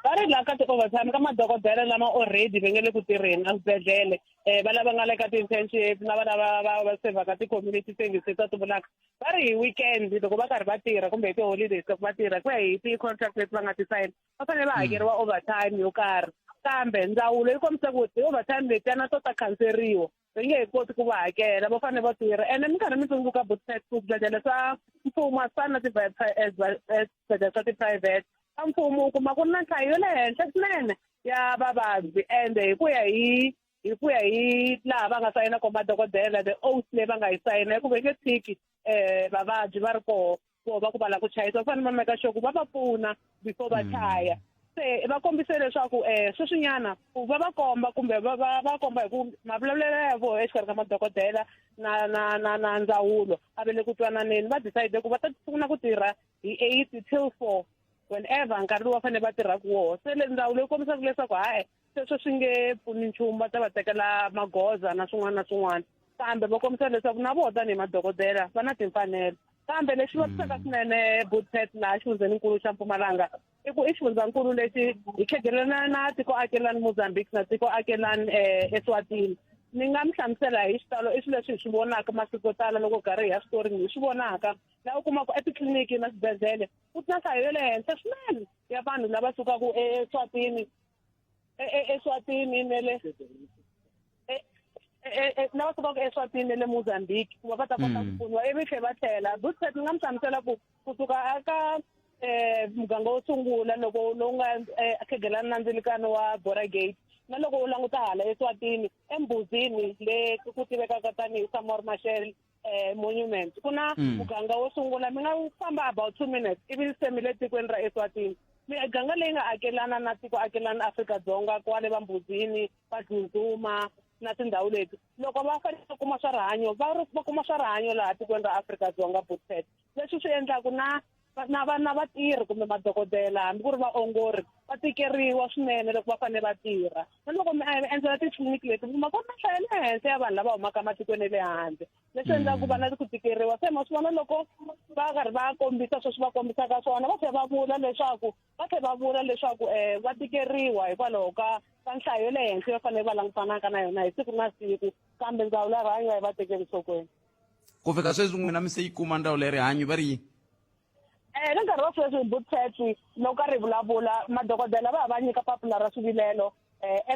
Va ri laha ka ti-overtime ka madokodela lama already va nge le ku tirheni eswibedhlele va lava nga le ka ti-internship na va lava va va sevhaka ti-community service leti va ti vulaka va ri hi weekend loko va karhi va tirha kumbe hi ti-holidays loko va tirha ku ya hi ti-contract leti va nga ti sayina va fanele va hakeriwa overtime yo karhi kambe ndzawulo yi kombisa ku ti-overtime letiyana to ta khanseriwa va nge he koti ku va hakela va fanele va tirha ene mi karhi mi tsundzuka butset ku swibedhlele swa mfumo a swi fani na swibedhlele swa ti-private swa mfumo u kuma ku ri na nhlayo ya le henhla swinene ya vavabyi ende hi ku ya hi hi ku ya hi laha va nga sayina kona madokodela the oath leyi va nga yi sayina hi ku va nge tshiki um vavabyi va ri koho vo va ku va lava ku chayisa va fanele va meka sure ku va va pfuna before va chaya se va kombise leswaku um sweswinyana ku va va komba kumbe va va va komba hi ku mavulavulelo ya vona exikarhi ka madokodela na na na na ndzawulo a va le ku twananeni va decide ku va ta sungula ku tirha hi 8 till 4 whenever nkarhi lowu va fanele va tirhaka woho se le ndzawulo yi kombisaka leswaku hayi sweswo swi nge pfuni nchumu va ta va tekela magoza na swin'wana na swin'wana kambe va kombisa leswaku na vona tanihi madokodela va na timfanelo kambe lexi vavisaka swinene Bootpet laha xifundzheninkulu xa Mpumalanga i ku i xifundzankulu lexi hi khegelana na tiko akelani Mozambique na tiko akelani Eswatini ni nga mi hlamusela hi xitalo i swilo leswi hi swi vonaka masiku yo tala loko karhi hi ya switorini hi swi vonaka laha u kumaka etitliliniki na swibedhlele ku na nhlayo ya le henhla swinene ya vanhu lava sukaka eSwatini eSwatini ne le lava sukaka eSwatini ne le Mozambique ku va va ta kota ku pfuniwa ivi tlhe va tlhela Bootset ni nga mi hlamusela ku kusuka aka muganga wo sungula loko lowu nga khegelana na ndzilikano wa Border Gate na loko u languta hala eSwatini eMbuzini le ku tivekaka tanihi Samora Machel monument ku na muganga wo sungula mi nga famba about 2 minutes ivi se mi le tikweni ra Eswatini miganga leyi nga akelana na tiko akelana Afrika-Dzonga kwale va Mbuzini va Dluzuma na tindhawu leti loko va fanele va kuma swa rihanyo va va kuma swa rihanyo laha tikweni ra Afrika-Dzonga Bootset leswi swi endlaku na na va na vatirhi kumbe madokodela hambi ku ri vaongori va tikeriwa swinene loko va fanele va tirha na loko mi endzela titliliniki leti mi kuma ku ri na nhlayo le henhla ya vanhu lava humaka ematikweni ya le handle leswi endlaka ku va na ku tikeriwa se ma swi vona loko va karhi va kombisa sweswi va kombisaka swona va tlhela va vula leswaku va tlhela va vula leswaku um va tikeriwa hikwalaho ka ka nhlayo ya le henhla yo fanele va langutanaka na yona hi siku na siku kambe ndzawulo ya rihanyo a yi va tekeli nhlokweni Ku fika sweswi n'wina mi se yi kuma ndzawulo ya rihanyo va ri yini? Ka nkarhi wa sweswi Buthetsi loko karhi hi vulavula madokodela va ha va nyika papila ra swivilelo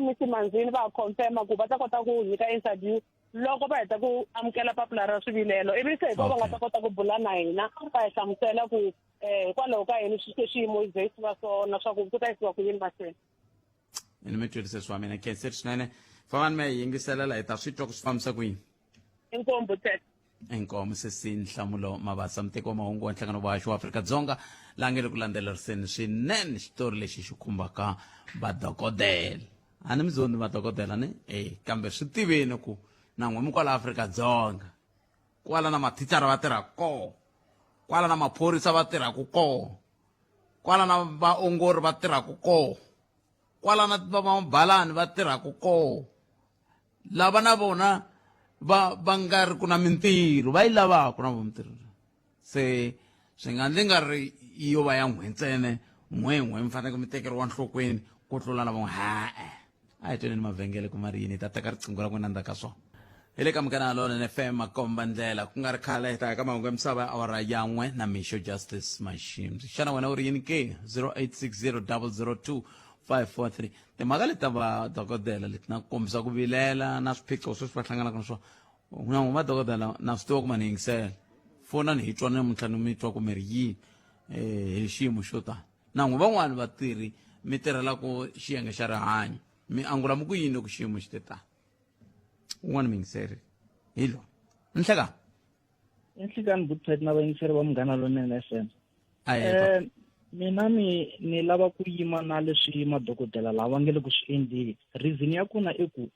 MEC Manzini va ha confirm ku va ta kota ku nyika interview loko va heta ku amukela papila ra swivilelo ivi se hi kona va nga ta kota ku bula na hina va hi hlamusela ku hikwalaho ka yini xiyimo ze xi va so na swa ku ku ta yisiwa ku yini mahlweni. Ni mi twile sesi wa mina khenseri swinene fambani mi ya yingiselela hi ta swi twa ku swi fambisa ku yini. Inkomu Buthetsi. Inkomu sesi Nhlamulo Mabasa muteki wa mahungu wa nhlangano wa vahaxi wa Afrika-Dzonga la nge le ku landzeleriseni swinene xitori lexi xi khumbaka vadokodela a ni mi zondi vadokodela ni e kambe swi tiveni ku na n'we mi kwala Afrika-Dzonga kwala na mathicara va tirhaka kona kwala na maphorisa va tirhaka kona kwala na vaongori va tirhaka kona kwala na vamabalani va tirhaka kona lava na vona va va nga ri ku na mintirho va yi lavaka na vo mintirho se swi nga ndzi nga ri yo va ya n'we ntsena n'we n'we mi fanele mi tekeriwa nhlokweni ku tlula lava n'we ha-e a hi tweneni mavhengele ku ma ri yini hi ta teka riqingho ra n'wina ndzhaku ka swona hi le ka munghana lonene fm makomba ndlela ku nga ri khale hi ta ya ka mahungu ya misava ya awara ya n'we na mixo justice mashimzi xana wena u ri yini ke 0860 002 543 timhaka leti ta va dokodela leti na ku kombisa ku vilela na swiphiqo sweswi va hlanganaka na swona na n'wi madokodela na swi tiva ku ma ni yingisela fonani hi twa namuntlha ni mi twa ku mi ri yini um hi xiyimo xo tani. Na n'wi van'wani vatirhi mi tirhelaka xiyenge xa rihanyo mi angula mi ku yini loko xiyimo xi te tani? Un'wana muyingiseri hi loyi. Nhlekani. Enhlekani Butpet na vayingiseri va Munghana Lonene FM. Ahee, Eh, mina ni ni lava ku yima na leswi madokodela lawa nge le ku swi endleni. Reason ya kona i ku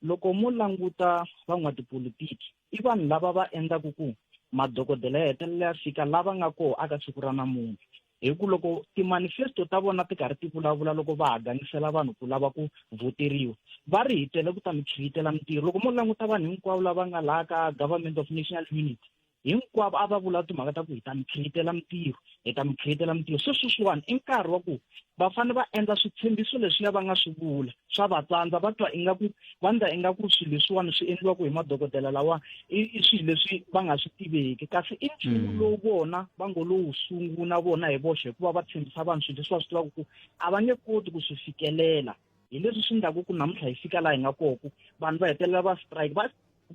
loko mo languta van'watipolitiki i vanhu lava va endlaku ku madokodela ya hetelela ya fika lava nga koho aka siku ra namuntlha. Hi ku loko ti-manifesto ta vona ti karhi ti vulavula loko va ha gangisela vanhu ku lava ku voteriwa, va ri hi tele ku ta mi create-ela mintirho. Loko mo languta vanhu hinkwavo lava nga laha ka Government of National Unity, hinkwavo a va vula timhaka ta ku hi ta mi create-ela mintirho, hi ta mi create-ela mintirho. Se sweswiwani i nkarhi wa ku va fanele va endla switshembiso leswiya va nga swi vula, swa va tsandza, va twa ingaku va ndla ingaku swilo leswiwani swi endliwaka hi madokodela lawa i swilo leswi va nga swi tiveki, kasi i nchumu lowu vona va ngo lowu sungula vona hi voxe hikuva va tshembisa vanhu swilo leswi va swi tivaka ku a va nge koti ku swi fikelela. Hi leswi swi endlaka ku namuntlha hi fika laha hi nga kona, ku vanhu va hetelela va strike,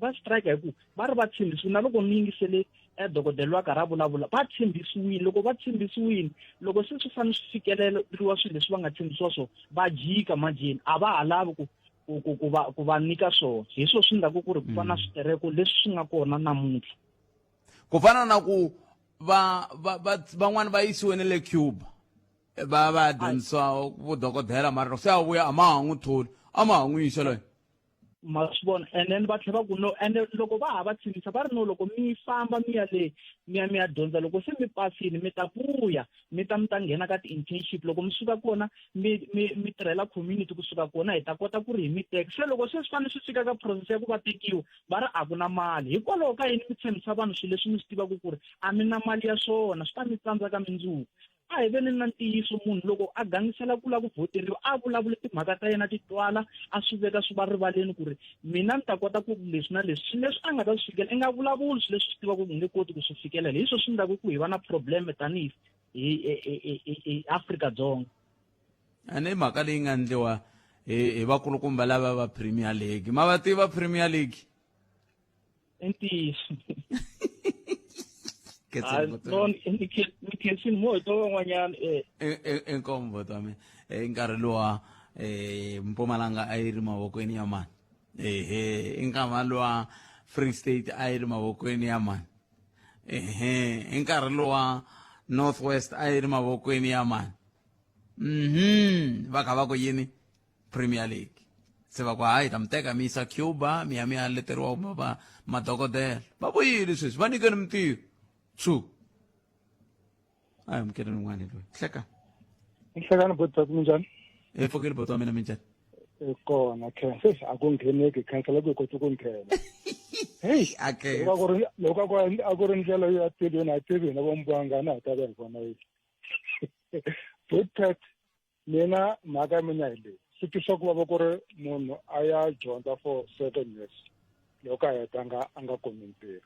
va strike hi ku va ri va tshembisiwile. Na loko mi yingisele dokodela loyi a karhi a vulavula, va tshembisiwile. Loko va tshembisiwile, loko se swi fanele swi fikeleriwa swilo leswi va nga tshembisiwa swona, va jika manjheni, a va ha lavi ku va nyika swona. Hi swona swi endlaka ku ri ku va na switereko leswi swi nga kona namuntlha. Ku fana na ku van'wani va yisiwe na le Cuba va va ya dyondzisiwa vudokodela, mara loko se a vuya a ma ha n'wi tholi, a ma ha n'wi yisa loyi. Ma swi vona? And then va tlhela va ku no, and loko va ha va tshembisa va ri no, loko mi famba mi ya le mi ya mi ya dyondza, loko se mi pasile mi ta vuya mi ta mi ta nghena ka ti-internship, loko mi suka kona mi tirhela community, kusuka kona hi ta kota ku ri hi mi teka. Se loko se swi fanele swi fika ka process ya ku va tekiwa, va ri a ku na mali. Hikwalaho ka yini mi tshembisa vanhu swilo leswi mi swi tivaka ku ri a mi na mali ya swona, swi ta mi tsandza ka mundzuku? A hi veni na ntiyiso, munhu loko a gangisela ku lava ku voteriwa a vulavule timhaka ta yena ti twala, a swi veka swi va rivaleni ku ri mina ni ta kota ku leswi na leswi, swilo leswi a nga ta swi fikelela. I nga vulavuli swilo leswi swi tivaka ku nge koti ku swi fikelela. Hi swona swi endlaka ku hi va na problem tanihi hi Afrika-Dzonga. Ene i mhaka leyi nga endliwa hi vakulukumba lava va Premier League. Ma va tiva Premier League? I ntiyiso. Ni khensini mo hi to van'wanyana. Inkomu buti wa mina. Nkarhi luwa Mpumalanga a yi ri mavokweni ya mani? Ehe, i nkama luwa Free State a yi ri mavokweni ya mani? Ehe, i nkarhi luwa North West a yi ri mavokweni ya mani? Va kha va ku yini? Premier League. Se va ku hayi ta mi teka mi yisa Cuba mi ya mi ya leteriwa va madokodela. Va vuyile sweswi va nyikeni mintirho. True. A hi amukeleni un'wana loyi. Hleka. Nhlekani boti minjhani? Hi pfukile boti wa mina, minjhani? Hi kona khensa. A ku ngheneki khensa loko hi kote ku nghena. Hey, okay. Loko a ku ri ndlela yo ya tilweni a tivi hina vombwangana hi ta va hi vona yini. Botpet mina mhaka ya mina hi leyi, swi twisa ku vava ku ri munhu a ya dyondza for 7 years loko a heta a nga kumi ntirho.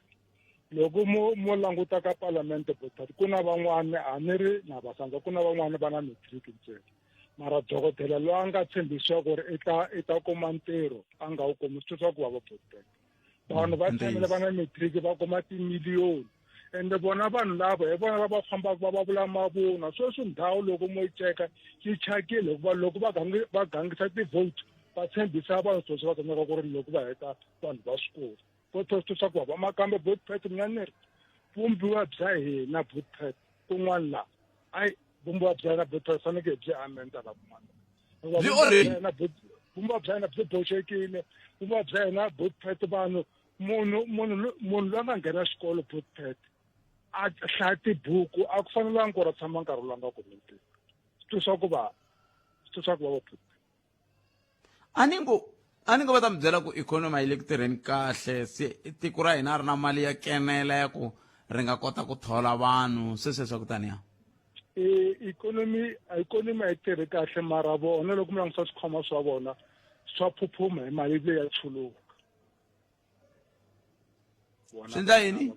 Loko mo languta ka parliament bothat ku na van'wani a ni ri na va sandza, ku na van'wani va na matric ntsena, mara dokodela loyi a nga tshembisiwa ku ri i ta kuma ntirho a nga wu kumi, swi twisa ku vava bothat. Vanhu va tshamile va na matric va kuma timiliyoni, ende vona vanhu lava hi vona lava fambaka va va vula mavunwa. Sweswi ndhawu loko mo yi cheka yi chakile, hikuva loko va gangisa ti-vote va tshembisa vanhu sweswi va tsandzeka ku ri loko va heta vanhu va swi koti. Vo swi twa ku vava. Kambe Botpet mina ni ri vumbiwa bya hina Botpet kun'wana laha, ayi vumbiwa bya hina Botpet fanekele byi amenda la kun'wana. Byi already. Vumbiwa bya hina byi boxekile. Vumbiwa bya hina Botpet, vanhu munhu munhu munhu loyi a nga nghena xikolo Botpet a hlaya tibuku a ku fanelanga ku ri a tshama nkarhi lowu a nga kumi ntirho. Swi twisa ku vava, swi twisa ku vava Botpet. A ni ngo va ta mi byela ku ikhonomi a yi le ku tirheni kahle, se tiko ra hina a ri na mali ya kenela ya ku ri nga kota ku thola vanhu se sweswo ku taniya. Ikhonomi a yi tirhi kahle, mara vona loko mi langusa swikhwama swa vona swa phuphuma hi mali leyi ya chuluka. Swi endla yini?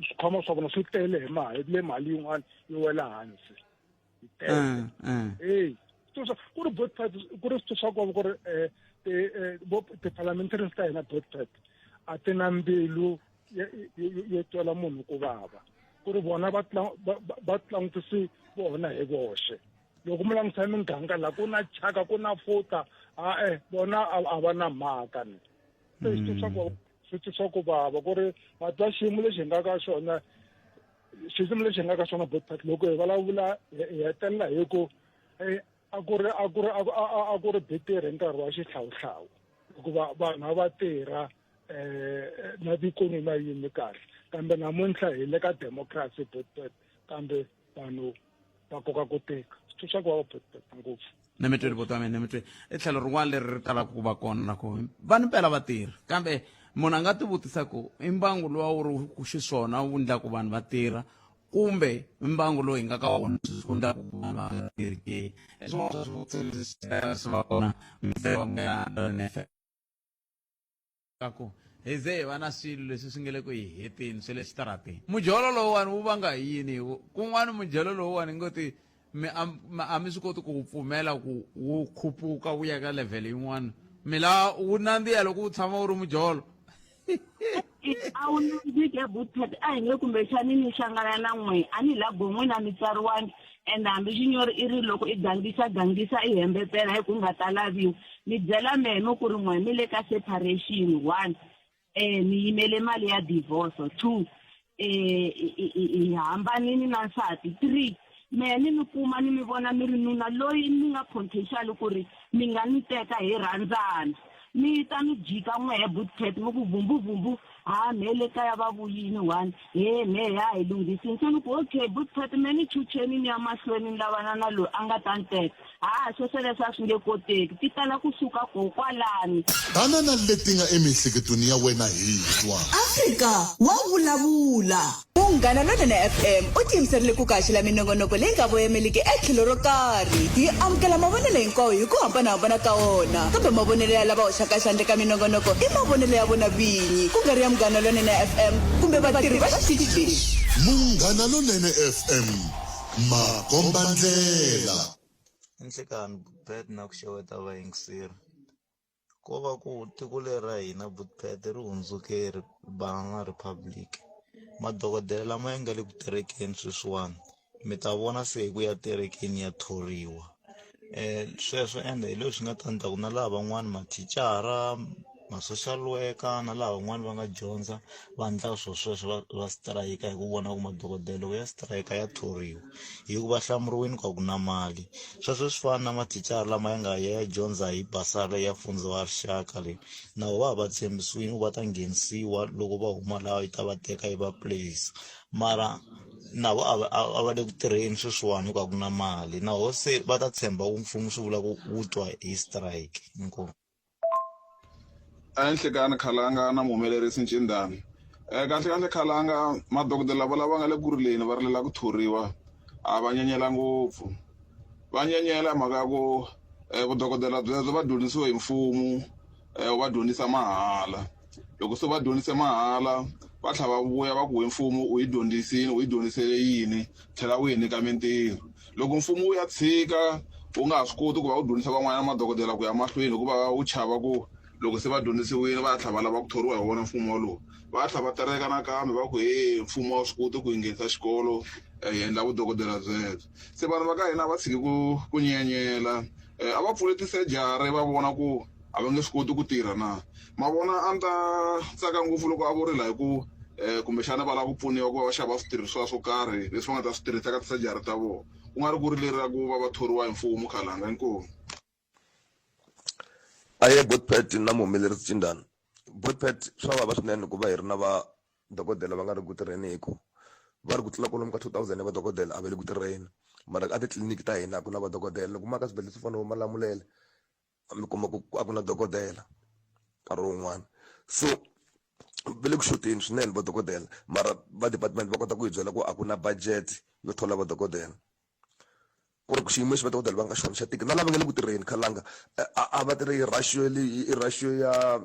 Swikhwama swa vona swi tele hi mali, le mali yin'wana yi wela hansi. Ee, ku ri Botpet, ku ri swilo swa ku ri ti-parliamentarians ta hina Botpet a ti na mbilu yo twela munhu ku vava, ku ri vona va langutisi vona hi voxe loko mi langutisa miganga la ku na chaka ku na futa a-e vona a va na mhaka ni se swi twisa ku swi twisa ku vava ku ri ma twa xiyimo lexi hi nga ka xona xiyimo lexi hi nga ka xona botpat loko hi vulavula hi hetelela hi ku a ku ri a ku ri a ku ri betere hi nkarhi wa xihlawuhlawu hikuva vanhu a va tirha eh na ikhonomi a yimi kahle kambe namuntlha hi le ka democracy botpat kambe vanhu va koka ku tika swi twisa ku vava botpat ngopfu ni mi tweli buti wa mina ni mi tweli i tlhelo rin'wana leri ri talaka ku va kona na ku va ni mpela vatirhi kambe munhu a nga tivutisa ku i mbangu luwa wu ri xiswona wu endlaku vanhu va tirha kumbe mbangu lowu hi nga ka wona sweswi wu endlaku vanhu va nga tirhi ke hi swin'wana swa swivutiso swi va kona ku hi ze hi va na swilo leswi swi nga le ku hi heteni swa le xitarateni mujolo lowuwani wu vanga hi yini hi ku kun'wani mujolo lowuwani ngo ti mi a mi swi koti ku wu pfumela ku wu khupuka wu ya ka level yin'wana mi la wu nandziha loko wu tshama wu ri mujolo a wu nandziki ebutpet a hi nge kumbexani ni hlangana na n'we a ni la gon'wini a mi tsariwangi and hambi xinyori i ri loko i gangisa gangisa i hembetela hi ku nga ta laviwa mi byela mehe mi ku ri n'we mi le ka separation one eh mi yimele mali ya divorce two eh hi hambanini na nsati three mehe ni mi kuma ni mi vona mi ri nuna loyi mi nga potential ku ri mi nga ni teka hi rhandzana mi ta mi jika n'wehe bootcat mi ku vumbu vumbu ha mehe le kaya va vuyini one he mehe ya hi lunghisini se ni ku okay bootcat me ni chucheni ni ya mahlweni ni lavana na loyi a nga ta ni teka ha sweswo a swi nge koteki ti tala ku suka ko kwalani Tana na leti nga emiehleketweni ya wena hi twa. Afrika wa vulavula. Munghana Lonene FM u tiyimiserile ku ku haxela minongonoko leyi nga voyameliki etlhelo ro karhi. Hi amukela mavonelo hinkwawo hi ku hambana-hambana ka wona, kambe mavonelo ya lava hoxaka xandla eka minongonoko i mavonelo ya vona vinyi, ku nga ri ya Munghana Lonene FM kumbe vatirhi va xitichi lexi. Munghana Lonene FM, makombandlela. I nhlikani Bert na ku xeweta vayingiseri. Ko va ku tiko leri ra hina Boet ri hundzuke banana republic. Madokodela lama ya nga le ku terekeni sweswiwani mi ta vona se hi ku ya terekeni ya thoriwa. Sweswo ende hi leswi nga ta endla ku na lava van'wani mathicara, ma-social worker na lava van'wani va nga dyondza va endla swo sweswo va va strike hi ku vona ku madokodela loko ya strike ya thoriwa hi ku va hlamuriwini ku a ku na mali sweswo swi fana na mathicara lama ya nga ya dyondza hi basari ya mfundza wa rixaka leyi na vona va va tshembisiwile ku va ta nghenisiwa loko va huma laha yi ta va teka yi va place mara na vo a va a va le ku tirheni sweswiwani hi ku a ku na mali na ho se va ta tshemba ku mfumo swi vula ku wu twa hi strike inkomu. Enhlekani Khalanga na muhumelerisi Ncindani. Eh, kahle kahle Khalanga madokodela lava lava nga le ku rileni va rilela ku thoriwa a va nyenyela ngopfu va nyenyela mhaka ya ku eh, vudokodela byebyo va dyondzisiwe hi mfumo eh, va dyondzisa mahala loko se va dyondzise mahala va tlhela va vuya va ku we mfumo u yi dyondzisini u yi dyondzisele yini tlhela u yi nyika mintirho loko mfumo wu ya tshika wu nga ha swi koti ku va wu dyondzisa van'wanyana madokodela ku ya mahlweni hikuva wu chava ku loko se va dyondzisiwile va ya tlhela va lava ku thoriwa hi wona mfumo wolowo va ya tlhela va tereka nakambe va ku he mfumo wa swi koti ku hi nghenisa xikolo eh, hi endla vudokodela byebyo se vanhu va ka hina va tshiki ku ku nyenyela eh, a va pfule tisejari va vona ku a va nge swi koti ku tirha na ma vona a ni ta tsaka ngopfu loko a vo rila hi ku um kumbexana va lava ku pfuniwa ku va va xava switirhisiwa swo karhi leswi va nga ta swi tirhisa ka tisajari ta vona ku nga ri ku ri leri ra ku va va thoriwa hi mfumo khalanga inkomu Aye Botpet na muhumelerisi Cindana. Botpet swa vava swinene ku va hi ri na va dokodela va nga ri ku tirheni hi ku va ri ku tlula kwalomu ka 2000 ya vadokodela a va le ku tirheni mara a titliliniki ta hina a ku na vadokodela loko ma ka swibedhlele swo fana na Malamulele mi kuma ku a ku na dokodela nkarhi wun'wani so va le ku xoteni swinene vadokodela mara va department va kota ku hi byela ku a ku na budget yo thola vadokodela ku ri xiyimo lexi vadokodela va nga xona xa tika na lava nga le ku tirheni khalanga a va tirhi ratio leyi i ratio ya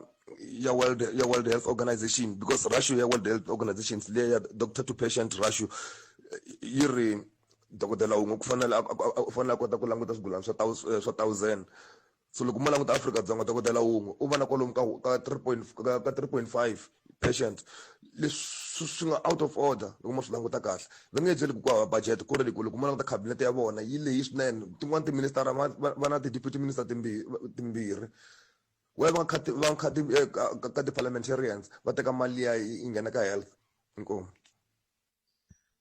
ya world ya world health organization because ratio ya world health organization leya ya doctor to patient ratio yi ri dokodela wun'we ku fanele u fanele a kota ku languta swigulana swa swa thousand. So loko mo languta Afrika-Dzonga dokodela wun'we u va na kwalomu ka ka 3 point ka ka 3.5 patient leswi swi nga out of order loko mo swi languta kahle. Va nge byeli ku ku hava budget ku ri ku loko mo languta cabinet ya vona yi lehi swinene tin'wani ti-minister va va va na ti-deputy minister timbirhi timbirhi why va nga cut va nga cut eh, ka ka ti-parliamentarians va teka mali liya yi nghena ka health inkomu.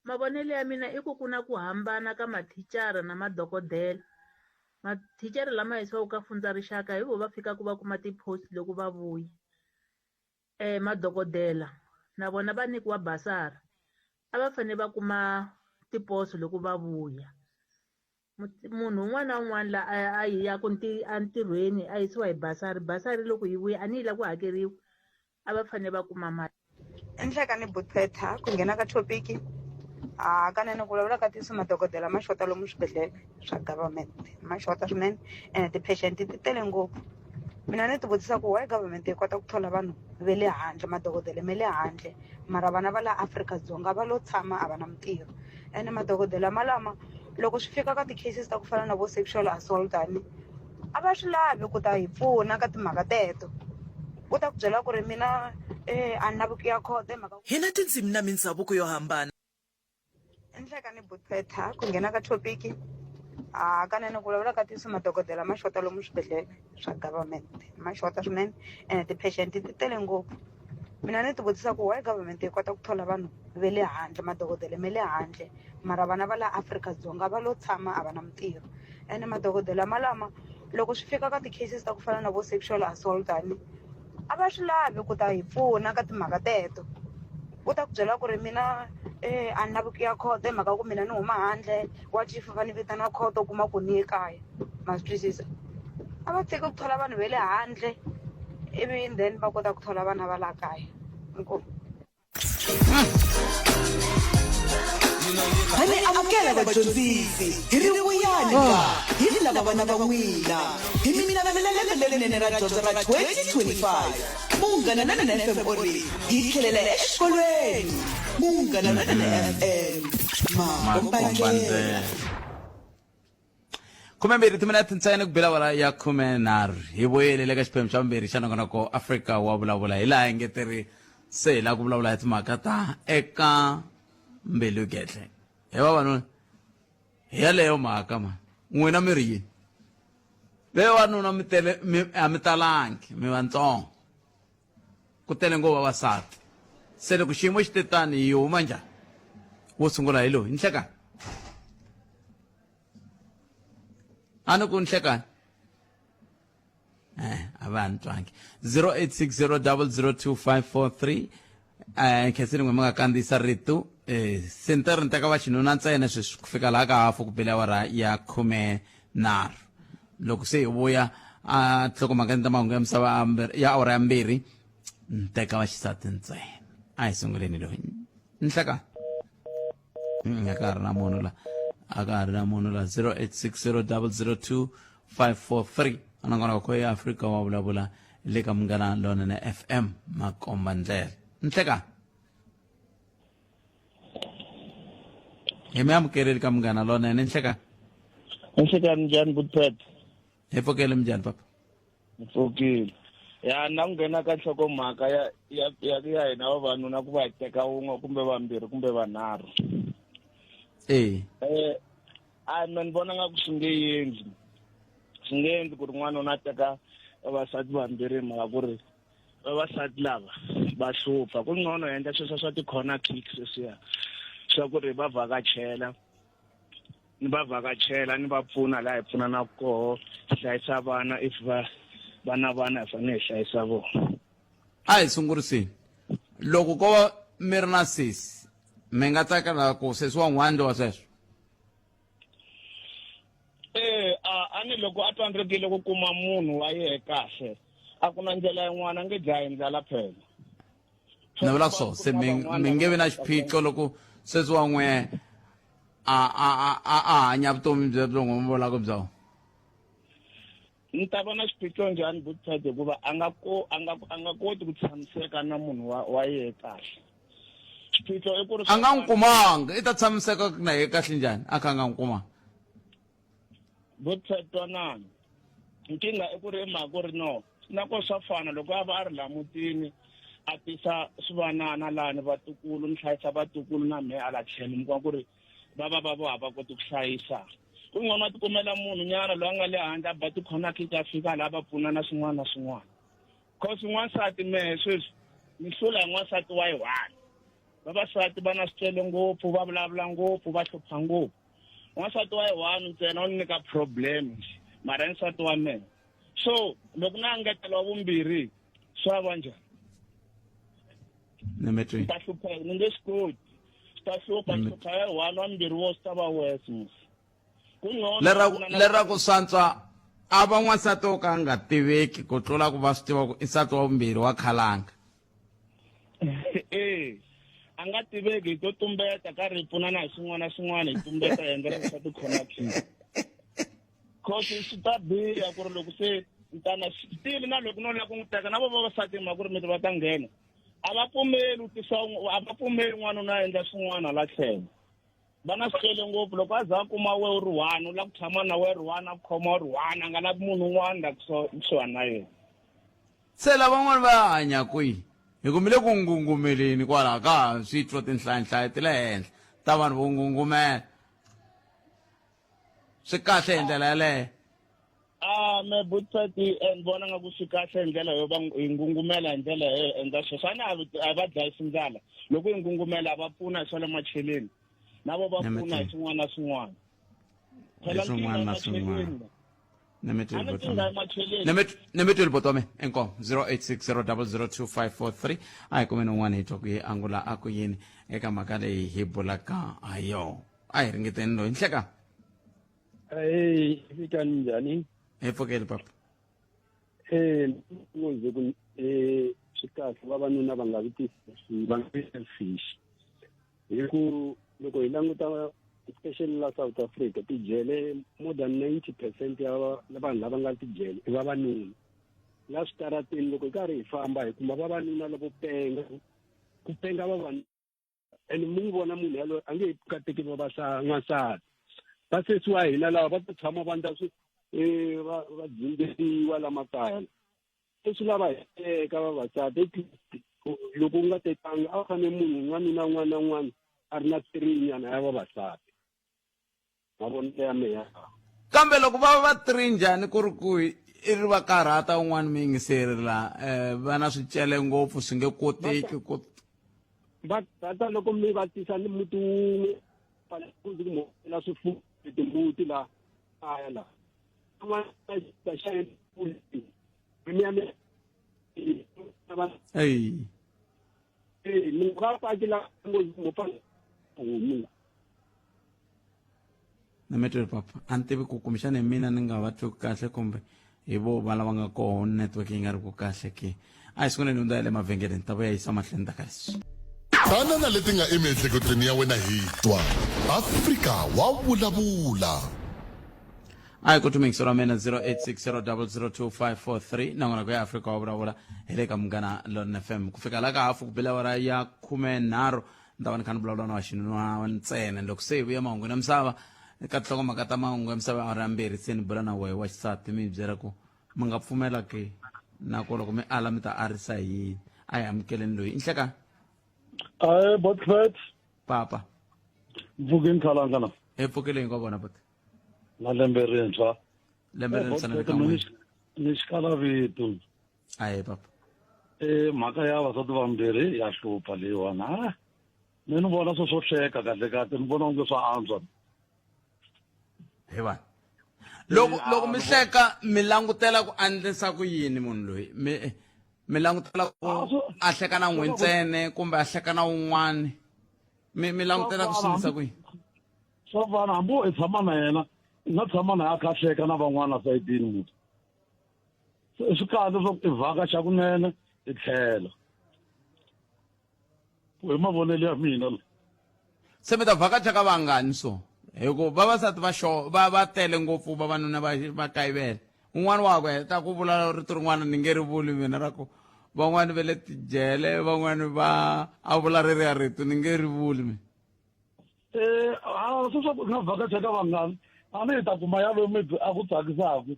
Mavonelo ya mina i ku ku na ku hambana ka mathicara na madokodela. Mathicara lama yisiwaka ka Fundza Rixaka hi vo va fikaka va kuma ti-post loko va vuya. Madokodela na vona va nyikiwa basari a va fanele va kuma tiposo loko va vuya. Munhu un'wana na un'wana la a a yaka entirhweni a yisiwa hi basari, basari loko yi vuya a ni yi lava ku hakeriwa a va fanele va kuma mali. Enhlekani Bothpetha ku nghena ka thopiki hakanene ku vulavula ka tinsu madokodela ma xota lomu swibedhlele swa government ma xota swinene ene ti-patient ti tele ngopfu mina ni ti vutisa ku why government yi kota ku thola vanhu ve le handle madokodela ma le handle mara vana va la Afrika-Dzonga va lo tshama a va na mintirho ene madokodela malama loko swi fika ka ti-cases ta ku fana na vo sexual assault a ni a va swi lavi ku ta hi pfuna ka timhaka teto u ta ku byela ku ri mina a ni lavi ku ya khoto hi mhaka Hi na tindzimi na mindzhavuko yo hambana. Enhlekani Bothpetha ku nghena ka thopiki hakanene ku vulavula ka tinsu madokodela ma xota lomu swibedhlele swa government ma xota swinene ene ti-patient ti tele ngopfu mina ni ti vutisa ku why government yi kota ku thola vanhu ve le handle madokodela ma le handle mara vana va la Afrika-Dzonga va lo tshama a va na mintirho ene madokodela malama loko swi fika ka ti-cases ta ku fana na vo sexual assault a ni a va swi lavi ku ta hi pfuna ka timhaka teto u ta ku byela ku ri mina a ni lavi ku ya khoto hi mhaka ku mina ni huma handle wa chief va ni vitana khoto u kuma ku ni ye kaya ma swi twisisa a va tshiki ku thola vanhu va le handle ivi then va kota ku thola vana va laha kaya inkomu. Ha mi amukela vadyondzisi hi ri vuyani ka hi lava vana va n'wina hi mi navelela lembe lerinene ra dyondzo ra 2025 Munghana Lonene FM u ri hi tlhelela exikolweni Munghana Lonene FM makombandlela. Khumembirhi timinete ntsena ku bela awara ya khumenharhu hi vuyele le ka xiphemu xa vumbirhi xa nongonoko Afrika wa vulavula hi laha engeteri se hi lava ku vulavula hi timhaka ta eka mbilu gedle he vavanuna hi yaleyo mhaka mani n'wina mi ri yini vavanuna mi tele mi a mi talangi mi vantsongo ku tele ngopfu vavasati se loko xiyimo xi te tani hi huma njhani wo sungula hi loyi nhlekani a ni ku nhlekani eh a va ni twangi 0860002543 eh khensini n'we mi nga kandziyisa rito eh se ni ta ri ni teka va xinuna ntsena sweswi ku fika laha ka hafu ku bele awara ya 13 loko se hi vuya a nhlokomhaka ta mahungu ya misava ya awara ya mbirhi ni teka va xisati ntsena a hi sunguleni loyi nhleka a ka ha ri na munhu la a ka ha ri na munhu la 0860002543 anongonoko ya Afrika wa vulavula le ka Munghana Lonene FM makomba ndlela nhleka hi mi amukeleli ka Munghana Lonene nhleka Nhlekani njhani Butpet? Hi pfukele minjhani papa? Ni pfukile. Ya na ku nghena ka nhlokomhaka ya ya ya ya hina vavanuna ku va hi teka wun'we kumbe vambirhi kumbe vanharhu. Eh. Eh a mina ni vona nga ku swi nge endli. Swi nge endli ku ri n'wanuna a teka vavasati vambirhi hi mhaka ku ri vavasati lava va hlupha. Ku ngcono hi endla sweswo swa ti-corner kick sweswiya swa ku ri va vhakachela ni va vhakachela ni va pfuna laha hi pfunanaka koho hi hlayisa vana if va va na vana hi fanele hi hlayisa vona a hi sunguriseni loko ko va mi ri na sesi mi nga tsakela ku sesi wa n'wana wa sweswo ee a a ni loko a tsandzekile ku kuma munhu wa yehe kahle a ku na ndlela yin'wana a nge dlayi ndlala phela ni vula so se mi mi nge vi na xiphiqo loko sesi wa n'we a a a a hanya vutomi byebyo n'we mi vulaka byona ni ta va na xiphiqo njhani butpet hikuva a nga ko a nga a nga koti ku tshamiseka na munhu wa wa yehe kahle xiphiqo i ku ri a nga n'wi kumanga i ta tshamiseka na ye kahle njhani a kha a nga n'wi kumanga butpet twanani. Nkingha i ku ri i mhaka ku ri no na ko swa fana loko a va a ri laha mutini a tisa swivanana lani vatukulu ni hlayisa vatukulu na mehe ala tlhelo mi kuma ku ri va va va vo a va koti ku hlayisa ku ngcono a tikumela munhu nyana loyi a nga le handle a ba tikhonakiti a fika laha va pfuna na swin'wana na swin'wana cause n'wansati mehe sweswi ni hlula hi n'wansati wa yi one vavasati va na swicele ngopfu va vulavula ngopfu va hlupha ngopfu n'wansati wa yi one ntsena u ni nyika problem mara i nsati wa mina so loko na ngetela wa vumbirhi swa va njhani ni ta hlupheka ni nge swi koti swi ta hlupha hlupha ya one wa mbirhi wo swi ta va worse mos leraku swantswa a va n'wansati wo ka a nga tiveki ku tlula ku va swi tiva ku i nsati wa vumbirhi wa khalanga e a nga tiveki hi to tumbeta karhi hi pfunana hi swin'wana na swin'wana hi tumbeta hi endla leswa ti-connection cause swi ta biha ku ri loko se ntana still na loko no lava ku n'wi teka na vo vavasati mhaka ku ri miti va ta nghena a va pfumeli u tisa a va pfumeli n'wanuna a endla swin'wana la tlhelo va na swicele ngopfu loko a za a kuma we u ri one u lava ku tshama na we ri one a ku khoma u ri one a nga lavi munhu un'wana la kusuhani na yena Se lavan'wana va ya hanya kwihi? Hi ku mi le ku ngungumeleni kwalaho ka ha swi twa tinhlayanhlaya ti le henhla ta vanhu vo ngungumela. Swi kahle hi ndlela yaleyo? A me Butpet ni vona nga ku swi kahle hi ndlela yo va hi ngungumela hi ndlela yo endla sweswo. A ni a va dlayisi ndlala. Loko hi ngungumela va pfuna hi swa le macheleni na vo va pfuna hi swin'wana na swin'wana. Hi swin'wana na swin'wana. Nemetweli botome inkomo 0860002543 a hi kumeni un'wana hi twa ku yi angula a ku yini eka mhaka leyi hi bulaka ha yona a hi ringeteni loyi nhleka Hey, fikani njhani? Hi pfukeli papa. Eh, ngombe ku eh swi kahle vavanuna va nga vi ti va nga vi selfish. Hi ku loko hi languta especially la South Africa tijele more than 90% ya vanhu lava nga tijele i vavanuna. La switarateni loko hi karhi hi famba hi kuma vavanuna lavo penga ku penga vavanuna and mi n'wi vona munhu yaloye a nge he kateki n'wansati va sesi wa hina lava va ta tshama va ndla swi eh, va va dzindzeriwa la makaya leswi lava eka vavasati loko u nga tekanga a fanele munhu un'wana na un'wana na un'wana a ri na tirinyana ya vavasati mavonelo ya meya kambe loko va va tiri njhani ku ri ku i ri va karhata un'wana muyingiseri la um va na swicele ngopfu swi nge koteki ku va karhata loko mi va tisa ni muti wun'we fanele swifuwo timbuti la kaya la eyi mi nga paki la ngopfu homu na metro papa a ni tivi ku kumbexana hi mina ni nga va twi kahle kumbe hi vo va lava nga koho network yi nga ri ku kahle ke a hi sunguleni hundza ya le mavhengeleni ta vuya yisa mahlweni ta ka leswi Tana na leti nga emiehleketweni ya wena hi twa Afrika wa vulavula. A hi ku tumingisi ra mina 0860002543 nangona ku ya Afrika wa vulavula hi le ka Munghana Lonene FM ku fika la ka hafu ku bile awara ya 13 ni ta va ni kha ni vulavula na wa xinuna ntsena loko se hi vuya mahungu ya misava ka tinhlokomhaka ta mahungu ya misava awara ya mbirhi se ni bula na wehe wa xisati mi hi byela ku mi nga pfumela ke na ku loko mi ala mi ta arisa hi yini a hi amukeleni loyi i nhleka ae botfet papa mpfukeni khalanga na hi pfukile hinkwavo vona bot na lembe rintshwa lembe rintshwa na le ka n'wina ni xikala vito ahe papa e mhaka ya vavasati vambirhi ya hlupha leyiwani a mi ni vona swo swo hleka kahle kahle ni vona onge swa antswa hi vanhu loko loko mi hleka mi langutela ku andlisa ku yini munhu loyi mi mi langutela ku a hleka na n'we ntsene kumbe a hleka na wun'wani mi mi langutela ku swi ndlisa ku yini swa fana hambi wo i tshama na yena i nga tshama na ye a kha a hleka na van'wana sayitini muti se swi kahle swa ku i vhakaxa kunene i tlhela hi mavonelo ya mina la se mi ta vhakacha ka vangani so hi ku vavasati va xo va va tele ngopfu vavanuna va va kayivela un'wana wa ku heta ku vula rito rin'wana ni nge ri vuli mina ra ku van'wani va le tijele van'wani va a vula ri ri ya rito ni nge ri vuli mina eh a swi swa ku nga vhakacha ka vangani a ni hi ta kuma yaloye maybe a ku tsakisaka.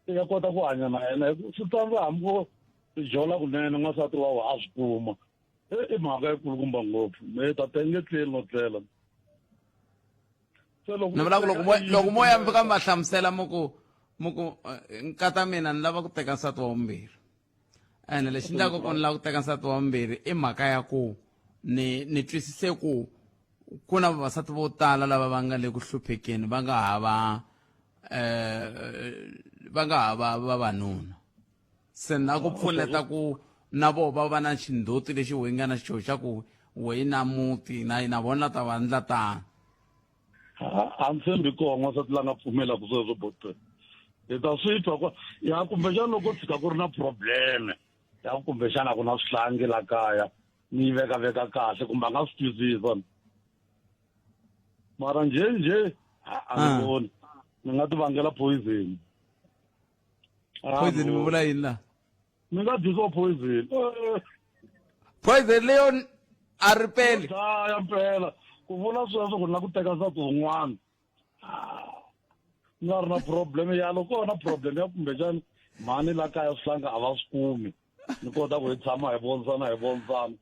I nga kota ku hanya na yena hi ku swi tsandza hambi ko jola kunene n'wansati wa wena a swi kuma. I mhaka yikulukumba ngopfu. Me tata yi nge tleli no tlela. Se loko ni vula ku loko mo loko mo ya mi fika mi va hlamusela mi ku mi ku nkata mina ni lava ku teka nsati wa vumbirhi ene lexi endlaka ku ni lava ku teka nsati wa vumbirhi i mhaka ya ku ni ni twisise ku ku na vavasati vo tala lava va nga le ku hluphekeni va nga hava va nga hava vavanuna se na ku pfuneta ku na voho va va na xindzhuti lexi wehe nga na xona xa ku wehe na muti na na vona ta va ndla tano. A ni tshembi kona n'wansati la nga pfumelaka sweswo bote hi ta swi twa kwa ya kumbexana loko tshika ku ri na probleme ya kumbexana ku na swihlangi la kaya ni yi veka veka kahle kumbe a nga swi twisisa mara njhe njhe a ni voni ni nga ti vangela poison. Poison mi vula yini la? Ni nga dyisiwa poison. Poison leyo a ri peli. Dlaya mpela ku vula sweswo ku na ku teka nsati wun'wana nga ri na problem ya loko kona problem ya kumbexani mhani la kaya swihlanga a va swi kumi ni kota ku hi tshama hi vonisana hi vonisana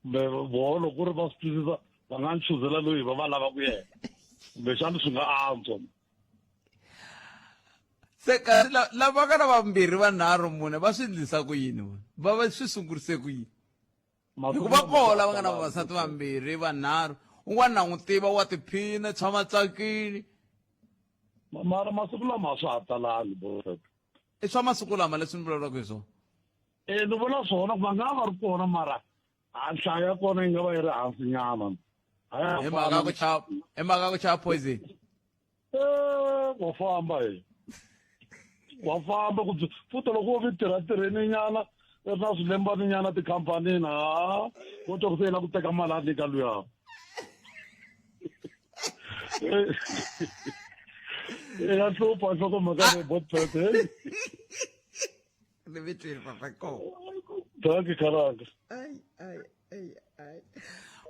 kumbe voho loko ku ri va swi twisisa va nga ni chuzela loyi va va lavaka yena kumbexani swi nga antswa. Se kasi lava nga na vambirhi vanharhu mune va swi endlisa ku yini vona va va swi sungurise ku yini hikuva koho lava nga na vavasati vambirhi vanharhu un'wana na n'wi tiva wa tiphina tshama tsakile. Mara masiku lama a swa ha talangi bro. I swa masiku lama leswi ni vulavulaka hi swona. E ni vula swona ku va nga va ri kona mara a nhlayo ya kona yi nga va yi ri hansi nyana. Hi mhaka ku chava hi mhaka ku chava poison. Wa famba hi wa famba ku futhi loko wo vi tirha tirheni nyana i ri na swilembani nyana tikhampanini ha wo twa ku se yela ku teka mali a nyika luya ya hlupha nhlokomhaka leyi botpet hey. Ni mi twile papa ko. Dankie khalanga. Ai ai ai ai.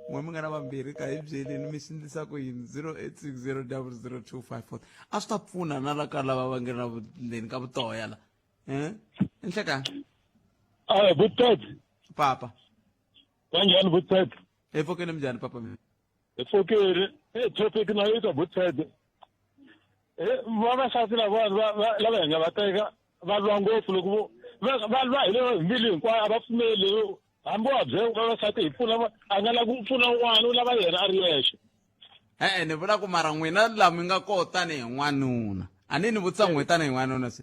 N'we mi nga na vambirhi ka hi byeleni mi swi endlisa ku yini 0860000254 a swi ta pfuna na la ka lava va nga na ndzeni ka vutoya la eh enhlekani. Ay, Butpet. Papa. Kanjhani Butpet? Hi pfukile minjhani papa mina? Hi pfukile. Eh, topic na yi ka Butpet. Eh, vavasati lavawani lava hi nga va teka va lwa ngopfu loko vo va lwa hi le mbilu hinkwayo a va pfumeli hambi wa byela vavasati hi pfuna a nga lavi ku pfuna un'wana u lava yena a ri yexe. E-e ni vula ku mara n'wina la mi nga koho tanihi n'wanuna a ni ni vutisa n'we tanihi n'wanuna se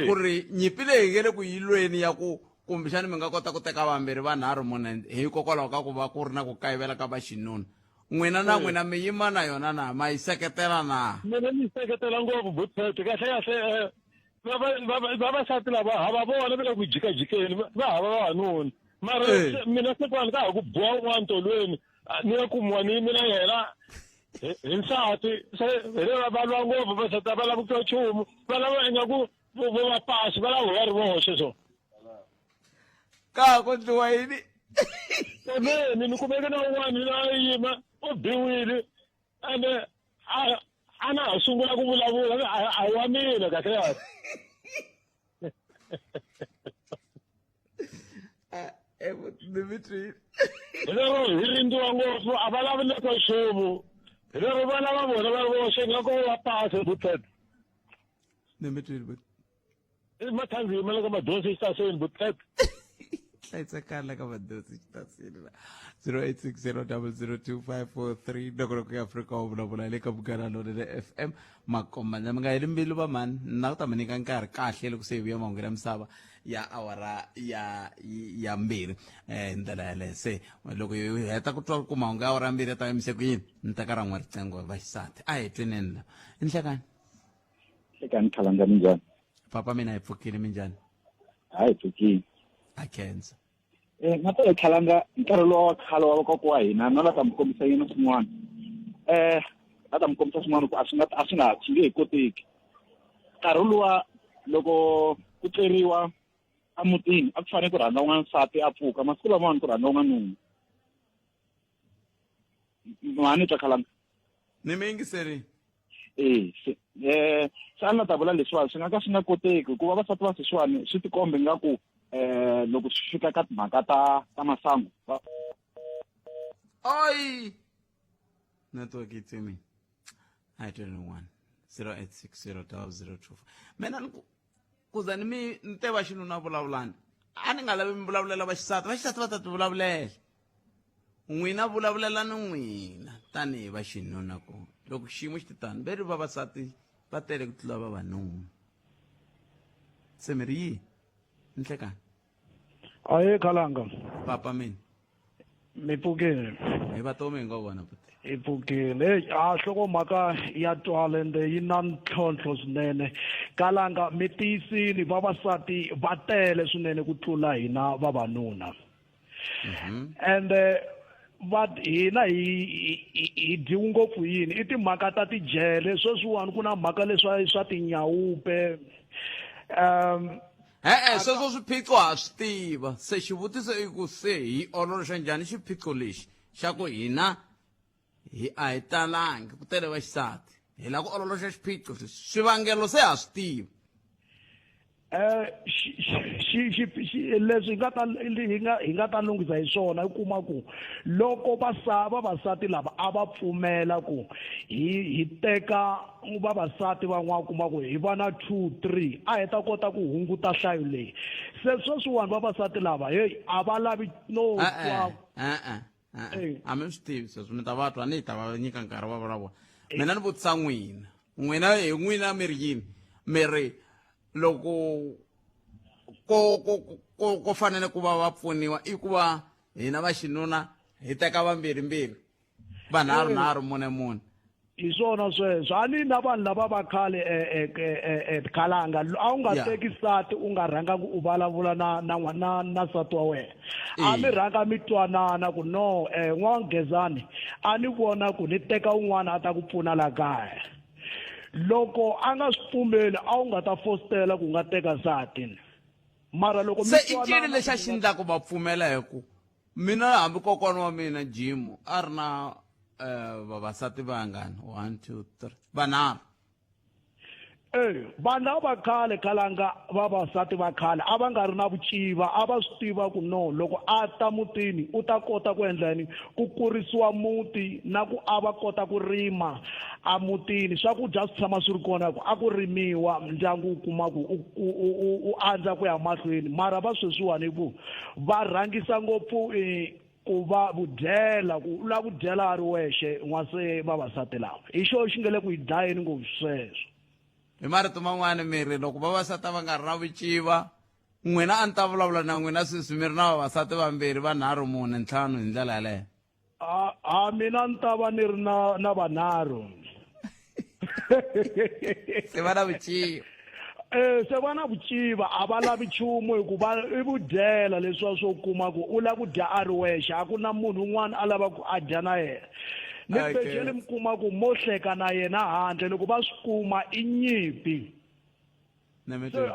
ku ri nyimpi leyi nge le ku yilweni ya ku kumbexani mi nga kota ku teka vambirhi vanharhu mune hikokwalaho ka ku va ku ri na ku kayivela ka vaxinuna n'wina na n'wina mi yima na yona na ma yi seketela na? Mina ni yi seketela ngopfu Butpet kahle kahle vavasati lava ha va vona va le ku jikajikeni va hava vavanuna mara mina se kwani ka ha ku biwa un'wana tolweni ni ya kumiwa ni yime na yena hi nsati se hi le va lwa ngopfu vasati a va lavi ku twa nchumu va lava ingaku vo va pasi va lava va ri voxe so. Ka ha ku endliwa yini? Tolweni ni kumeke na un'wana na yima u biwile ende a a na ha sungula ku vulavula a wa mina kahle kahle. Dimitri. Hi lero hi rindziwa ngopfu a va lavi na twa nchumu hi lero va lava vona va ri voxe ingaku va pasi Butpet. Dimitri but I mathangi yimela ka madosi xitaseni Butpet. Hlayisekani la ka madosi xitaseni la 0860002543 nongonoko ya Afrika wo vulavula le ka Munghana Lonene FM makomba mi nga heli mbilu va mhani na ku ta mi nyika nkarhi kahle loko se hi vuya mahungu ya misava ya awara ya ya mbirhi hi ndlela yaleyo se loko hi heta ku twa ku mahungu ya awara ya mbirhi ya ta yimise ku yini ni teka ra n'we riqingho va xisati a hi tweneni la i nhlekani. Nhlekani Khalanga minjhani? Papa mina hi pfukile minjhani? Hayi pfukile. A khensa. Eh na tele Khalanga nkarhi lowa wa khale wa vakokwa wa hina na la ta mi kombisa yini swin'wana. Eh a ta mi kombisa swin'wana ku a swi nga a swi nga swi nge he koteki. Nkarhi luwa loko ku tleriwa emutini a ku fanele ku rhanga n'wansati a pfuka masiku lamawani ku rhanga n'wanuna. Ma ni twa Khalanga? Ni mi yingiserile. E se se a ni la ta vula leswiwani swi nga ka swi nga koteki hikuva vavasati va sweswiwani swi tikombe nga ku loko swi fika ka timhaka ta ta masangu va Oi! Network yi tsemile. A hi tweli un'wana. 08600024. Mina ni ku ku za ni mi ni te va xinuna vulavulani. A ni nga lavi mi vulavulela vaxisati, vaxisati va ta ti vulavulela. N'wina vulavulelani n'wina tanihi va xinuna ku loko xiyimo xi ti tani ve ri vavasati va tele ku tlula vavanuna. Se mi ri yini? Nhlekani. Aye khalanga. Papa mina. Mi pfukile. Hi va tomi hi ngo vona buti. Hi pfukile. Hey, a hlokomhaka ya twala ende yi na ntlhontlho swinene. Kalanga mi tiyisini vavasati va tele swinene ku tlula hina vavanuna. Ende va hina hi hi dyiwi ngopfu yini i timhaka ta tijele sweswiwani ku na mhaka leswa swa tinyawupe um E-e, sweswo swiphiqo ha swi tiva se xivutiso i ku se hi ololoxa njhani xiphiqo lexi xa ku hina hi a hi talangi ku tele vaxisati hi lava ku ololoxa xiphiqo sweswi swivangelo se ha swi tiva Eh, xi xi leswi hi nga ta hi nga hi nga ta lunghisa hi swona i kuma ku loko vasa vavasati lava a va pfumela ku hi hi teka vavasati van'wana kuma ku hi va na 2 3 a hi ta kota ku hunguta nhlayo leyi se sweswiwani vavasati lava heyi a va lavi no twa e-e e-e a mi swi tivi sweswo mi ta va twa ni ta va nyika nkarhi va vulavula mina ni vutisa n'wina n'wina hi n'wina mi ri yini mi ri loko ko ko ko ko fanele ku va va pfuniwa i ku va hina va xinuna hi teka vambirhi mbirhi vanharhu nharhu mune mune hi swona sweswo a ni na vanhu lava va khale eh, eh, eh, khalanga a wu nga teki nsati u nga rhangangi u vulavula na na na na nsati wa wena a mi rhanga mi twanana ku no um n'wangezani a ni vona ku ni teka un'wana a ta ku pfuna la kaya loko a nga swi pfumeli a wu nga ta fositela ku nga teka nsati mara loko se i ncini lexi a xi ndlaku va pfumela hi ku mina hambi kokwana wa mina Jim a ri na um vavasati vangani 1 2 3 vanharhu Eh, vanhu lava va khale khalanga vavasati va khale a va nga ri na vuciva a va swi tiva ku no loko a ta mutini u ta kota ku endla yini ku kurisiwa muti na ku a va kota ku rima emutini swakudya swi tshama swi ri kona ku a ku rimiwa ndyangu wu kuma ku u u u u andza ku ya mahlweni mara va sweswiwani ku va rhangisa ngopfu ku va vudyela ku u lava ku dyela a ri wexe n'wase vavasati lava hi xo xi nga le ku yi dlayeni ngopfu sweswo hi marito man'wani mi ri loko vavasati va nga ri na vuciva n'wina a ni ta vulavula na n'wina sweswi mi ri na vavasati vambirhi vanharhu mune ntlhanu hi ndlela yaleyo a a mina ni ta va ni ri na na vanharhu se va na vuciva Eh se va na vuciva a va lavi nchumu hikuva i vudyela leswiwa swo kuma ku u lava ku dya a ri wexe a ku na munhu un'wana a lava ku a dya na yena ni peceli mi kuma ku mo hleka na yena handle loko va swi kuma i nyimpi Nemetweli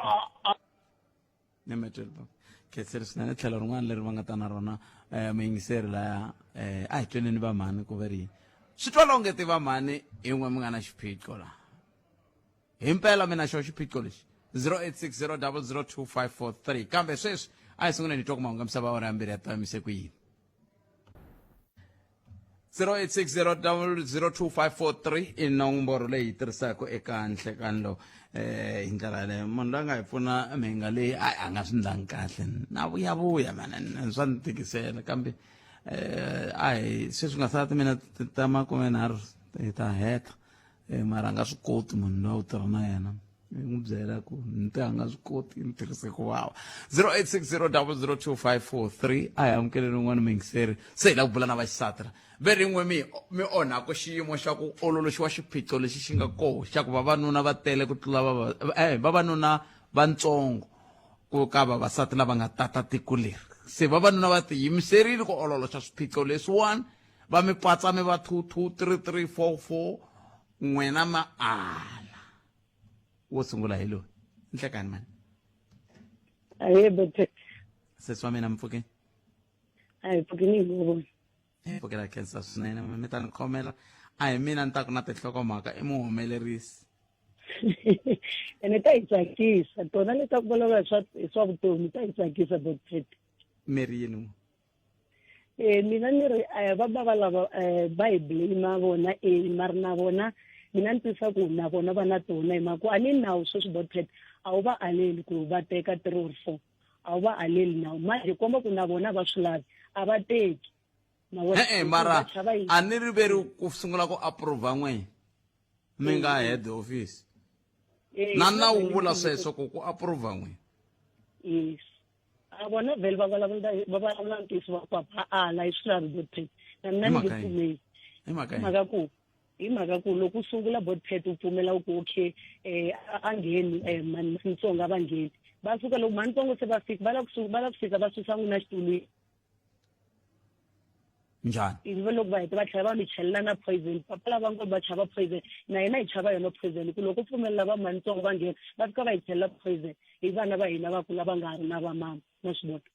baba khenseri swinene tlhelo rin'wana leri va nga ta na rona um muyingiseri laya um a hi tweneni va mhani ku ve ri yini swi twala onge ti va mhani hi n'we mi nga na xiphiqo laha himpela mi na xo xiphiqo lexi 0860002543 kambe sweswi a hi sunguleni hi twa ku mahungu ya misava awara ya mbirhi ya tamise ku yini 0860002543 i nomboro leyi yi tirhisaka eka nhlekani lowu eh hi ndlela yaleyo munhu loyi a nga hi pfuna mhinga leyi a a nga swi ndlangi kahle na vuyavuya mana swa ni tikisela kambe eh a hi sweswi nga sala timina ta makumenharhu hi ta heta eh, mara a nga swi koti munhu loyi u tirha na yena ni n'wi byela ku ni te a nga swi koti ni tirhise ku vava 0860002543 a hi amukeleni un'wana muyingiseri se hi lava ku bula na vaxisati ra ve rin'we mi mi onhaka xiyimo xa ku ololoxiwa xiphiqo lexi xi nga koho xa ku vavanuna va tele ku tlula vavanuna vantsongo ku ka vavasati lava nga tata tiko leri se vavanuna va tiyimiserile ku ololoxa swiphiqo leswiwani va mi patsa mi va 2 2 3 3 4 4 n'wina ma ala wo sungula hi loyi nhlekani mani Ahee, Bothe. sesi wa mina mi pfukeni A hi pfukini hi vona. Hi pfukela khensa swinene mi ta ni khomela a hi mina ni taku na tinhlokomhaka i muhumelerisi. Ene ta hi tsakisa tona leti ta ku vulavula hi swa vutomi ta hi tsakisa botpet. Mi ri yini n'we? Eh mina ni ri va bava lava va hi blame vona e mara na vona mina ni twisisa ku na vona va na tona hi mhaka ku a ni nawu sweswi botpet a wu va aleli ku va teka 3 or 4 a wu va aleli nawu manje komba ku na vona va swi lavi a va teki e-e mara a ni ri veri ku sungula ku approva n'we mi nga head office na nawu vula sweswo ku ku approva n'we. Yes, a vona vhele va vulavula va vulavula ntiyiso va ku va ala hi swi lavi botpet na mina ni nge pfumeli hi mhaka ku hi mhaka ku loko u sungula botpet u pfumela u ku okay a ngheni manitsongo a va ngheni va suka loko manitsongo se va fika va lava ku va lava ku fika va susa n'wina xitulwini. Njhani? Ivi loko va heta va tlhela va mi chelela na poison. Papa lava ngo va chava poison na hina hi chava yona poison ku loko u pfumelela va manitsongo va nghena va fika va hi chelela poison hi vana va hina va kula va nga ha ri na vamama ma swi vona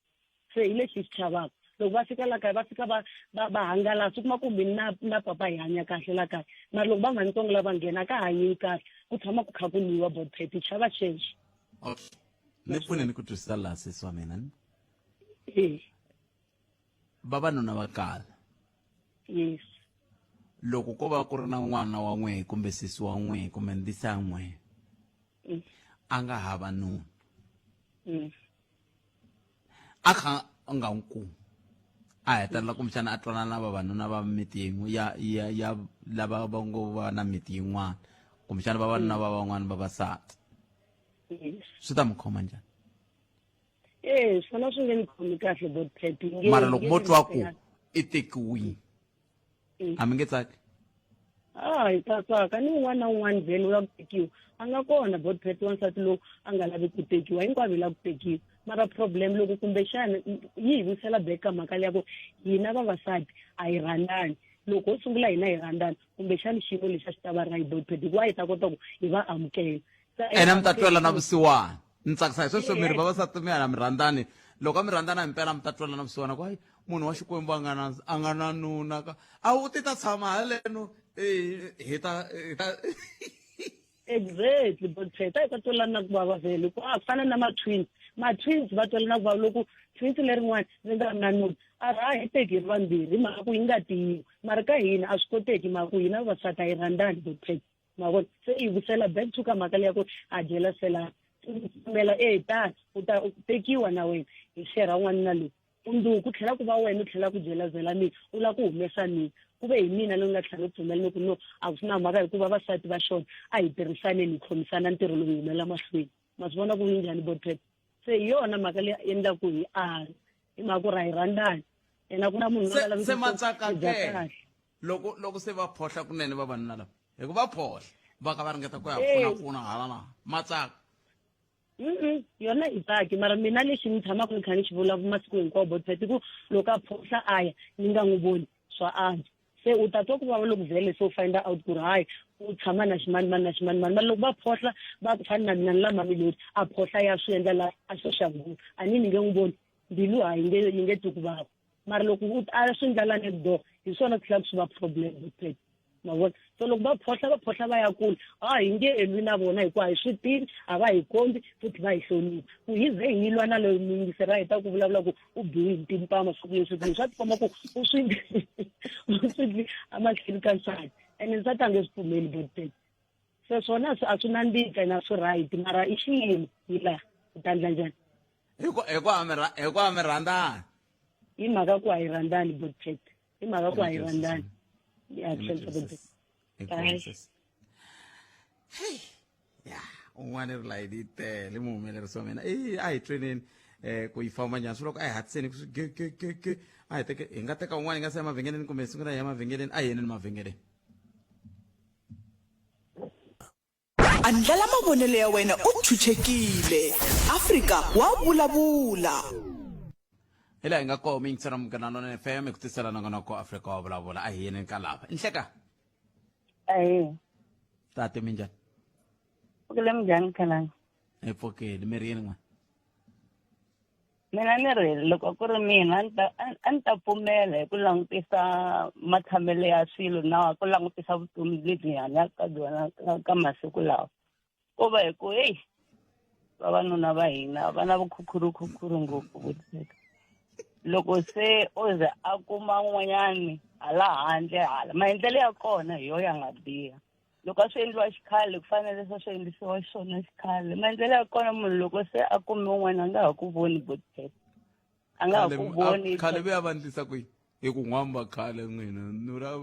se hi lexi hi xi chavaka loko va fika la kaya va fika va va va hangalasa u kuma ku mina na papa hi hanya kahle la kaya mara loko va manitsongo lava nghena a ka hanyiwi kahle ku tshama ku kha ku lwiwa botpet hi chava xexo. Okay ni pfune ni ku twisisa laha sesi wa mina ni vavanuna va kala. Yes. Loko ko va ku ri na n'wana wa n'we kumbe sesi wa n'we kumbe ndisa ya n'we a nga hava nuna a kha a nga n'wi kumi a hetelela kumbexana a twanana na vavanuna va miti yin'we ya ya ya lava va ngo va na miti yin'wana kumbexana vavanuna va van'wana vavasati swi ta mi khoma njhani? Eh, swona swi nge ni khomi kahle botpet. Mara loko mo twa ku i tekiwile a mi nge tsaki? A hi ta tsaka ni un'wana na un'wana vhele u lava ku tekiwa a nga kona botpet wansati lowu a nga lavi ku tekiwa hinkwavo hi lava ku tekiwa mara problem loko kumbexana yi hi vuyisela back ka mhaka leya ku hina vavasati a hi rhandzani loko ho sungula hina hi rhandzana kumbexana xiyimo lexi a xi ta va right botpet hikuva hi ta kota ku hi va amukela. Ene mi ta twela na vusiwana ni tsakisa hi sweswo mi ri vavasati mi yana mi rhandzani loko a mi rhandzana himpela mi ta twela na vusiwana ku hayi munhu wa xikwembu a nga na a nga na nuna ka a wu ti ta tshama haleno hi ta hi ta. Exactly but pheta hi ta twelana na ku vava vhele ku a fana na ma-twins ma-twins va twelana ku vava loko twins lerin'wana ri nga ri na nuna a ri a hi teki hi ri vambirhi hi mhaka ku yi nga tiyiwi mara ka hina a swi koteki hi mhaka ku hina vavasati a hi rhandzani but pheta ma vona se yi vusela back to ka mhaka leya ku a dyela pfumela e ta u ta tekiwa na wena hi xerha n'wanuna loyi mundzuku ku tlhela ku va wena u tlhela ku byelazela mina u lava ku humesa mina ku ve hi mina loyi nga tlhela u pfumela ni ku no a ku na mhaka hikuva vavasati va xona a hi tirhisaneni hi khomisana ntirho lowu hi humela mahlweni ma swi vona ku yi njhani botpet se hi yona mhaka leyi endlaku hi ala hi mhaka ku ri a hi rhandzani ene a ku na munhu loyi a laveki se matsaka ke loko loko se va phohla kunene vavanuna lava hi ku va phohla va ka va ringeta ku ya pfuna pfuna hala na matsaka. Yona i tsaki mara mina lexi ni tshamaka ni kha ni xi vula masiku hinkwawo botpet i ku loko a phohla a ya ni nga n'wi voni swa antswa se u ta twa ku vava loko vhele se u find out ku ri hayi u tshama na ximanimani na ximanimani mara loko va phohla va ku fana na mina ni la Mamelodi a phohla ya swi endla la a Soshanguve a ni ni nge n'wi voni mbilu ha yi nge yi nge twi ku vava mara loko u a swi ndla la next door hi swona swi tlhela swi va problem botpet ma vona so loko va phohla va phohla va ya kule a hi nge elwi na vona hikuva hi swi tivi a va hi kombi futhi va hi hlonipha ku hi ze hi lwa na loyi muyingiseri a heta ku vulavula ku u biwe hi timpama swa ku leswi leswi swa tikomba ku u swi u swi dli emahlweni ka nsati ene nsati a nge swi pfumeli botpet se swona a swi nandzika ene a swi right mara i xiyimo hi laha u ta ndla njhani hi ku hi ku a mi hi ku a mi rhandzani hi mhaka ku a hi rhandzani botpet hi mhaka ku a hi rhandzani ya khensa botpet. Hey ya un'wana ri layini yi tele muhumelerisi wa mina i a hi tweneni ku yi famba njhani swi loko a hi hatliseni ku ge ge ge ge a hi teke hi nga teka un'wana hi nga se ya mavhengeleni kumbe hi sungula hi ya mavhengeleni a hi yeneni mavhengeleni. Andlala mavonelo ya wena u chuchekile. Afrika wa vulavula. Hi laha hi nga kona miyingisela Munghana Lonene FM hi ku tisela nongonoko Afrika wa vulavula a hi yeneni ka lava nhleka. Ahee. Tate minjhani? Pfukile minjhani Khalanga? Hi pfukile mi ri yini n'wana? Mina ni ri loko ku ri mina a ni ta pfumela hi ku langutisa matshamelo ya swilo na ku langutisa vutomi lebyi hi hanyaka ka byona ka masiku lawa. Ko va hi ku heyi vavanuna va hina va na vukhukhurukhukhuru ngopfu vuteka. Loko se o ze a kuma un'wanyani hala handle hala maendlelo ya kona hi yo ya nga biha. Loko a swi endliwa xikhale ku fanele se swi endlisiwa xiswona xikhale. Maendlelo ya kona munhu loko se a kume un'wana a nga ha ku voni botpet. A nga ha ku voni. Khale ve ya va ndlisa ku yini? Hi ku n'wamba khale n'wina nura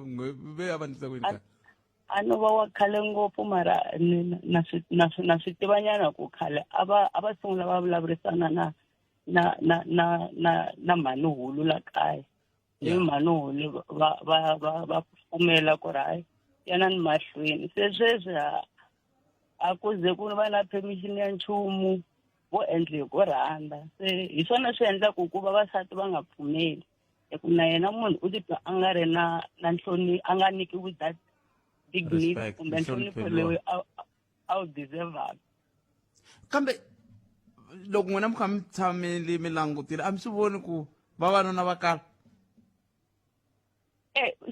ve ya va ndlisa ku yini khale? A no va wa khale ngopfu mara na swi na swi na swi tivanyana ku khale a va a va sungula va vulavurisana na na na na na na mhani hulu la kaya. Ivi mhani hulu va va va va pfumela ku ri hayi yanani mahlweni. Se sweswi a ku ze ku va na permission ya nchumu vo endla hi ku rhandza. Se hi swona swi endlaku ku vavasati va nga pfumeli. Hi ku na yena munhu u titwa a nga ri na na nhloni a nga nyikiwi that dignity kumbe nhlonipho loyi a wu deservaka. Kambe loko n'wina mi kha mi tshamile mi langutile a mi swi voni ku vavanuna va kala?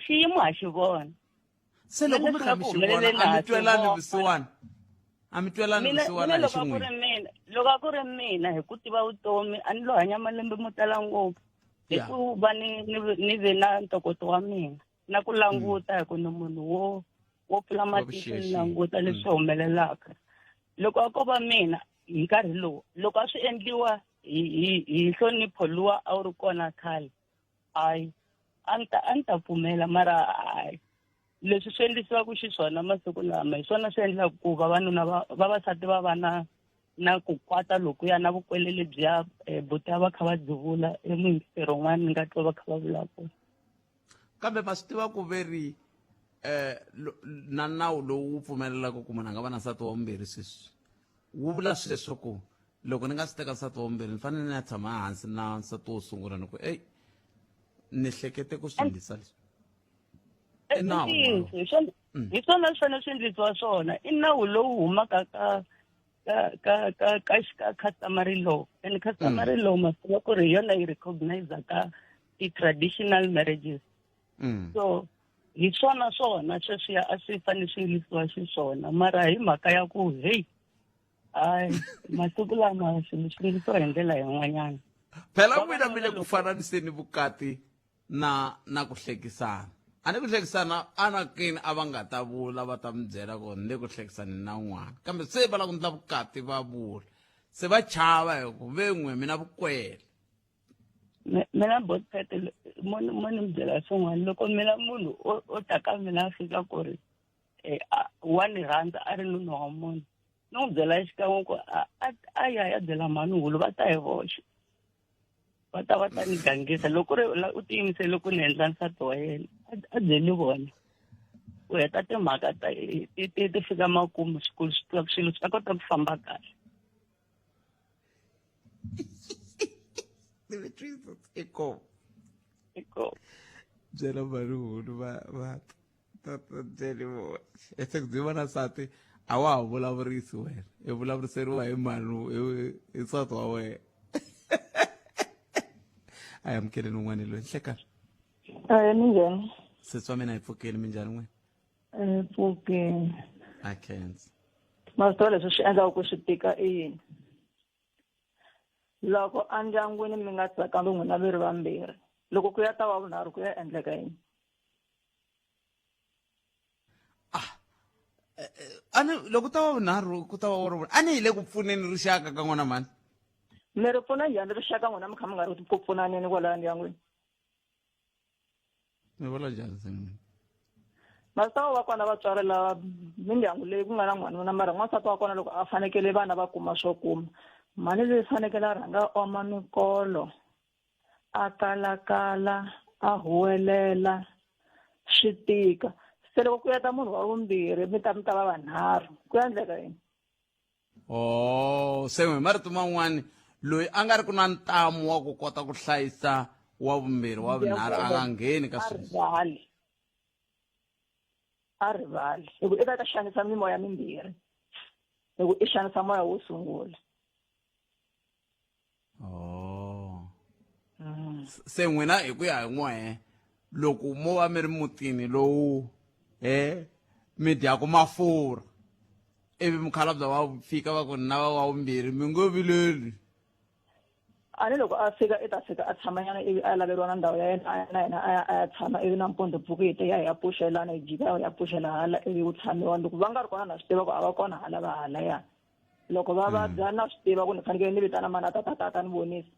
Xiyimo ha xi vona. Se loko mi kha mi xi vona a mi twelani vusiwana? A mi twelani vusiwana hi xin'wini? Loko a ku ri mina hi ku tiva vutomi a ni lo hanya malembe mo tala ngopfu hi ku va ni ni ve na ntokoto wa mina na ku languta hi ku ni munhu wo wo pfula matihlo ni languta leswi humelelaka. Loko a ko va mina hi nkarhi lowu loko a swi endliwa hi hi hi nhlonipho luwa a wu ri kona khale hayi a ni ta a ni ta pfumela mara hayi leswi swi endlisiwaka xiswona masiku lama hi swona swi endlaka ku vavanuna va vavasati va va na na ku kwata lokuya na vukwele lebyiya buti a va kha va byi vula emuyingiseri un'wana ni nga twa va kha va vulavula. Kambe ma swi tiva ku ve ri na nawu lowu wu pfumelelaka ku munhu a nga va na nsati wa vumbirhi sweswi wu vula sweswo ku loko ni nga swi teka nsati wa vumbirhi ni fanele ni ya tshama ehansi na nsati wo sungula ni ku eyi ni hlekete ku swi endlisa leswi. I nawu Ntiyiso, hi swona hi swona swi fanele swi endlisiwa swona. I nawu lowu humaka ka ka ka ka ka ka customary law and customary law ma swi tiva ku ri hi yona yi recognize-aka ti-traditional marriages. So hi swona swona sweswiya a swi fanele swi endlisiwa xiswona mara hi mhaka ya ku heyi hayi masiku lama swilo swi endlisiwa hi ndlela yin'wanyana. Phela n'wina mi le ku fananiseni vukati na na ku hlekisana. A ni ku hlekisana a na kini a va nga ta vula va ta mi byela ku ni le ku hlekisaneni na un'wana kambe se va lava ku ndla vukati va vula se va chava hi ku ve n'we mina vukwele. Mina botpet mo ni mi byela swin'wana loko mina munhu o ta ka mina a fika ku ri wa ni rhandza a ri nuna wa munhu ni n'wi byela xikan'we ku a ya ya byela mhani hulu va ta hi voxe va ta va ta ni gangisa loko ri u tiyimisele ku ni endla nsati wa yena a byeli vona u heta timhaka ta ti fika makumu swikulu swilo swi ta kota ku famba kahle. Eko. Eko. Byela mhani hulu va va ta ta byeli vona. Ese ku byi vona nsati a wa ha vulavurisi wena i vulavuriseriwa hi mhani hi nsati wa wena. A hi amukeleni un'wana loyi nhlekani. Ahee minjhani? Sesi wa mina hi pfukile minjhani n'wina? Pfukile. A khensa. Ma swi tiva leswi swi endlaka ku swi tika i yini? Loko endyangwini mi nga tsakanga n'wina mi ri vambirhi, loko ku ya ta wa vunharhu ku ya endleka yini? A ni loko ta wa vunharhu ku ta wa vunharhu a ni hi le ku pfuneni rixaka ka n'wana mhani. Mi ri pfuna njhani rixaka n'wina mi kha mi nga ri ku pfunaneni kwalaya ndyangwini? Mi vula njhani se? Masitava va kona vatswari lava mindyangu leyi ku nga na n'wanuna mara n'wansati wa kona loko a fanekele vana va kuma swo kuma mhani leyi fanekele a rhanga a oma mikolo a kalakala a huwelela swi tika se loko ku ya ta munhu wa vumbirhi mi ta mi ta va vanharhu ku ya endleka yini? Oh, se hi marito man'wani loyi a nga ri ku na ntamu wa ku kota ku hlayisa wa vumbirhi wa vunharhu a nga ngheni ka sweswo. Rivali a rivali hi ku i ta ta xanisa mimoya mimbirhi hi ku i xanisa moya wo sungula. Oh. Se n'wina hi ku ya hi n'wehe loko mo va mi ri mutini lowu he mi dyaku mafurha ivi mukhalabye wa fika va ku na va wa vumbirhi mi ngo vileli. A ni loko a fika i ta fika a tshamanyana ivi a laveriwa na ndhawu ya yena a ya na yena a ya a ya tshama ivi nampundzu buku yi te ya hi ya pfuxelana yi jika ya pfuxela hala ivi ku tshamiwa loko va nga ri kona na swi tiva ku a va kona hala va halaya loko va vabya na swi tiva ku ni fanekele ni vitana mani a ta ta ta ta ni vonisa.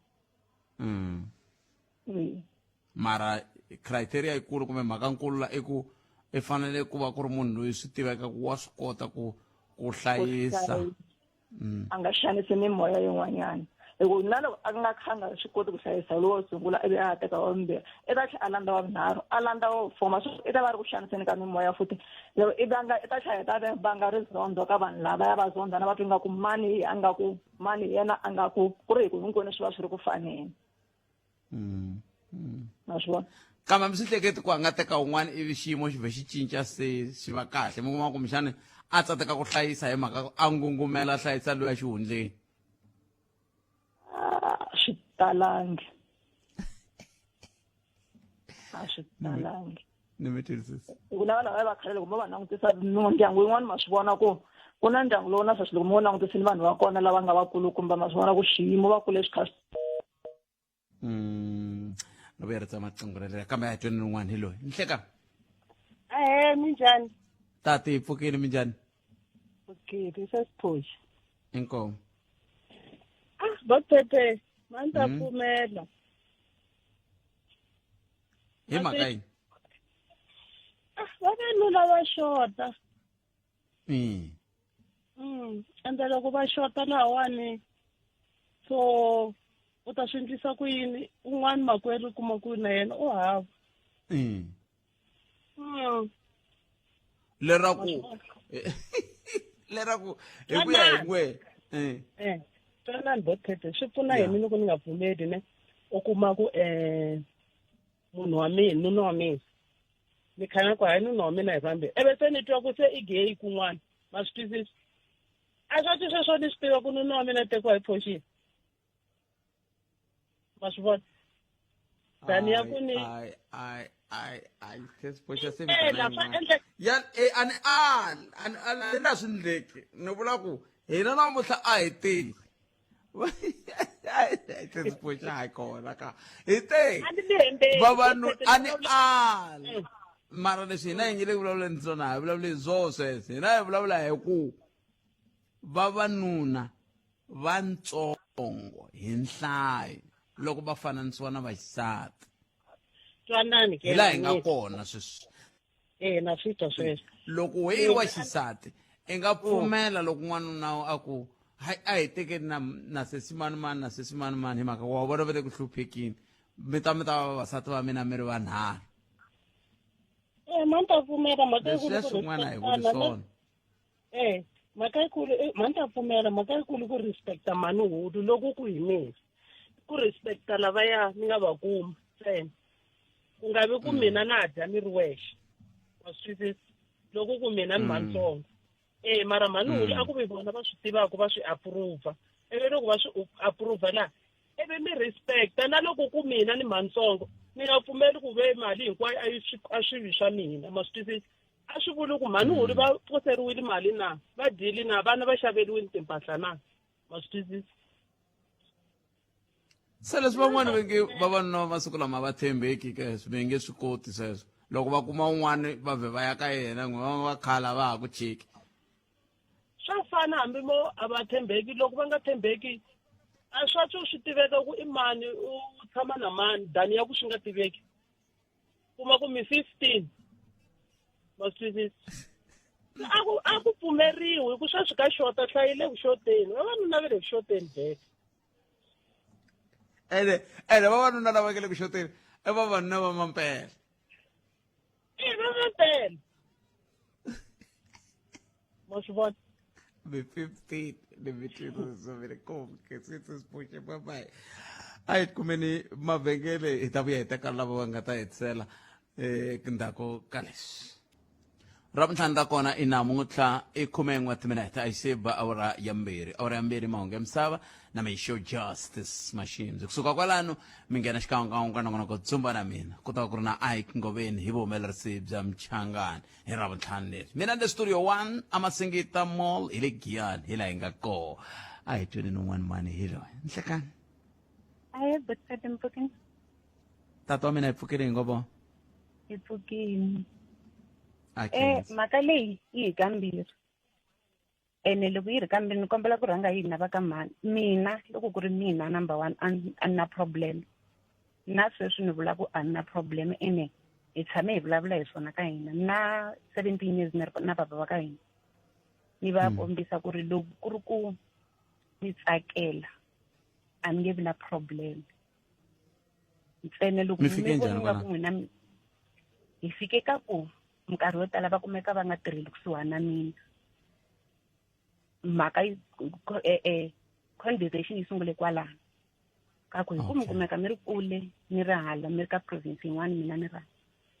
Mara criteria yikulu kumbe mhaka nkulu la i ku i fanele ku va ku ri munhu loyi swi tiveka ku wa swi kota ku ku hlayisa. A nga xanisi mimoya yin'wanyana hi ku na loko a nga kha nga swi koti ku hlayisa lowo sungula ivi a ya teka wa vumbirhi i ta tlhela a landza wa vunharhu a landza wa vufoma so i ta va ri ku xaniseni ka mimoya futhi loko i vanga i ta tlhela i ta vanga rizondho ka vanhu lava ya va zondha na va twa ingaku mani a nga ku mani hi yena a nga ku ku ri hi ku hinkwenu swi va swi ri ku faneni. Ma swi vona? Kambe mi swi hleketi ku a nga teka un'wana ivi xiyimo xi vhe xi cinca se xi va kahle, mi kuma kumbexani a tsandzeka ku hlayisa hi mhaka a ngungumela a hlayisa loyi a xihundleni? Swi talangi, a swi talangi. Ni mi twisisa. Ku lava lava va khale loko mo va langutisa ndyangu yin'wana ma swi vona ku ku na ndyangu lowu na sweswi loko mo langutisini vanhu va kona lava nga vakulukumba ma swi vona ku xiyimo va kule swi kha swi. No vuya ri tsema qingho relera kambe a hi tweni rin'wana hi loyi nhleka. Ahee, minjhani? Tati hi pfukile, minjhani? Okay, sesiphoxi. Inkomu. Ah, vaphephe, ma ni ta pfumela. Hi mhaka yini? Ah, vavanuna va xota. Ende loko va xota lahawani so u ta swi endlisa ku yini un'wana makwerhu kuma ku na yena u hava. Leraku hi ku ya hi n'we. Twanani botete swi pfuna yini loko ni nga pfumeli ne u kuma ku munhu wa mina nuna wa mina ni khanya ku hayi nuna wa mina hi vambirhi eve se ni twa ku se i gay kun'wana ma swi twisisa a swa ti sweswo ni swi tiva ku nuna wa mina tekiwa hi phoxini ma swi vona tani ya ku ni ya ani ani ani na swi ndleki ni vula ku hina namuntlha a hi tivi sesiphoxa hayi kona ka hi te vavanhu a ni ali mara leswi hina hi nge le ku vulavuleni swona hi vulavuli hi swoho sweswo hina hi vulavula hi ku vavanuna vantsongo hi nhlayo loko va fananisiwa na vaxisati. Twanani ke. Hi laha hi nga kona sweswi. Eh, na swi twa sweswo. Loko we i wa xisati i nga pfumela loko n'wanuna a ku hayi a hi tekeni na na sesi mani mani na sesi mani mani hi mhaka wa vona va le ku hluphekini mi ta mi ta va vavasati va mina mi ri vanharhu. Eh, ma ni ta pfumela mhaka leswiya swin'wana a hi vuli swona. Eh, mhaka yikulu ma ni ta pfumela mhaka yikulu ku respecta mhani hulu loko ku hi mina ku respecta lavaya ni nga va kuma ntsena ku nga vi ku mina na dya ni ri wexe wa swi twisisa loko ku mina ni mantsongo eh mara mhani hulu a ku vi vona va swi tivaka va swi approve ivi loko va swi approve la ivi mi respecta na loko ku mina ni mantsongo ni nga pfumeli ku ve mali hinkwayo a yi swi a swi vi swa mina ma swi twisisa a swi vuli ku mhani hulu va poseriwile mali na va dyile na vana va xaveriwile timpahla na ma swi twisisa. Se leswi van'wani va nge vavanuna va masiku lama va tshembeki ke va nge swi koti sweswo loko va kuma un'wani va vhe va ya ka yena n'we va va khala va ha ku cheki. Swa fana hambi mo a va tshembeki loko va nga tshembeki a swa swo swi tiveka ku i mani u tshama na mani dani ya ku swi nga tiveki kuma ku mi 15 ma swi twisisa a ku a ku pfumeriwi ku sweswi ka xota hlayile ku xoteni vavanuna va le ku xoteni vhele. Ene ene vavanuna lava nga le ku xoteni i vavanuna va mampela. I va mampela ma swi vona. Mi 15 ni mi twisisa mi ri konke sisi bye bye. A hi kumeni mavhengele hi ta vuya hi teka lava va nga ta hetisela ndzhaku ka leswi. Ravuntlhanu ra kona i namuntlha i 11 timinete a yi se ba awara ya mbirhi. Awara ya mbirhi mahungu ya misava na mixo Justice Mashimzi. Kusuka kwalano mi nghena xikan'wekan'we ka nongonoko Dzumba na mina. Ku ta va ku ri na Ike Ngoveni hi vuhumelerisi bya Mchangani hi Ravuntlhanu leri. Mina ni le Studio 1 aMasingita Mall hi le Giyani hi laha hi nga koho. A hi tweni n'un'wana mani hi loyi. Nhlekani. Ahe, Butpete mpfukeni. Tata wa mina hi pfukile hi ngo vo. Hi pfukile. A Eh, khensa. mhaka leyi yi hi kambirhi. Ene loko yi ri kambirhi ni kombela ku rhanga yi hina va ka mhani. Mina loko ku ri mina number one a ni na problem. Na sweswi ni vula ku a ni na problem ene hi tshame hi vulavula hi swona ka hina. Na 17 years ni ri na baba va ka hina. Ni va kombisa ku ri loko ku ri ku ni tsakela a ni nge vi na problem. Ntsena loko Mi fike mi njhani vona nga ku kwalano? n'wina hi fike ka ku minkarhi yo tala va kumeka va nga tirheli kusuhani na mina. Mhaka yi conversation yi sungule kwalano. Ka ku hi ku mi kumeka mi ri kule ni ri hala mi ri ka province yin'wana mina ni ri hala.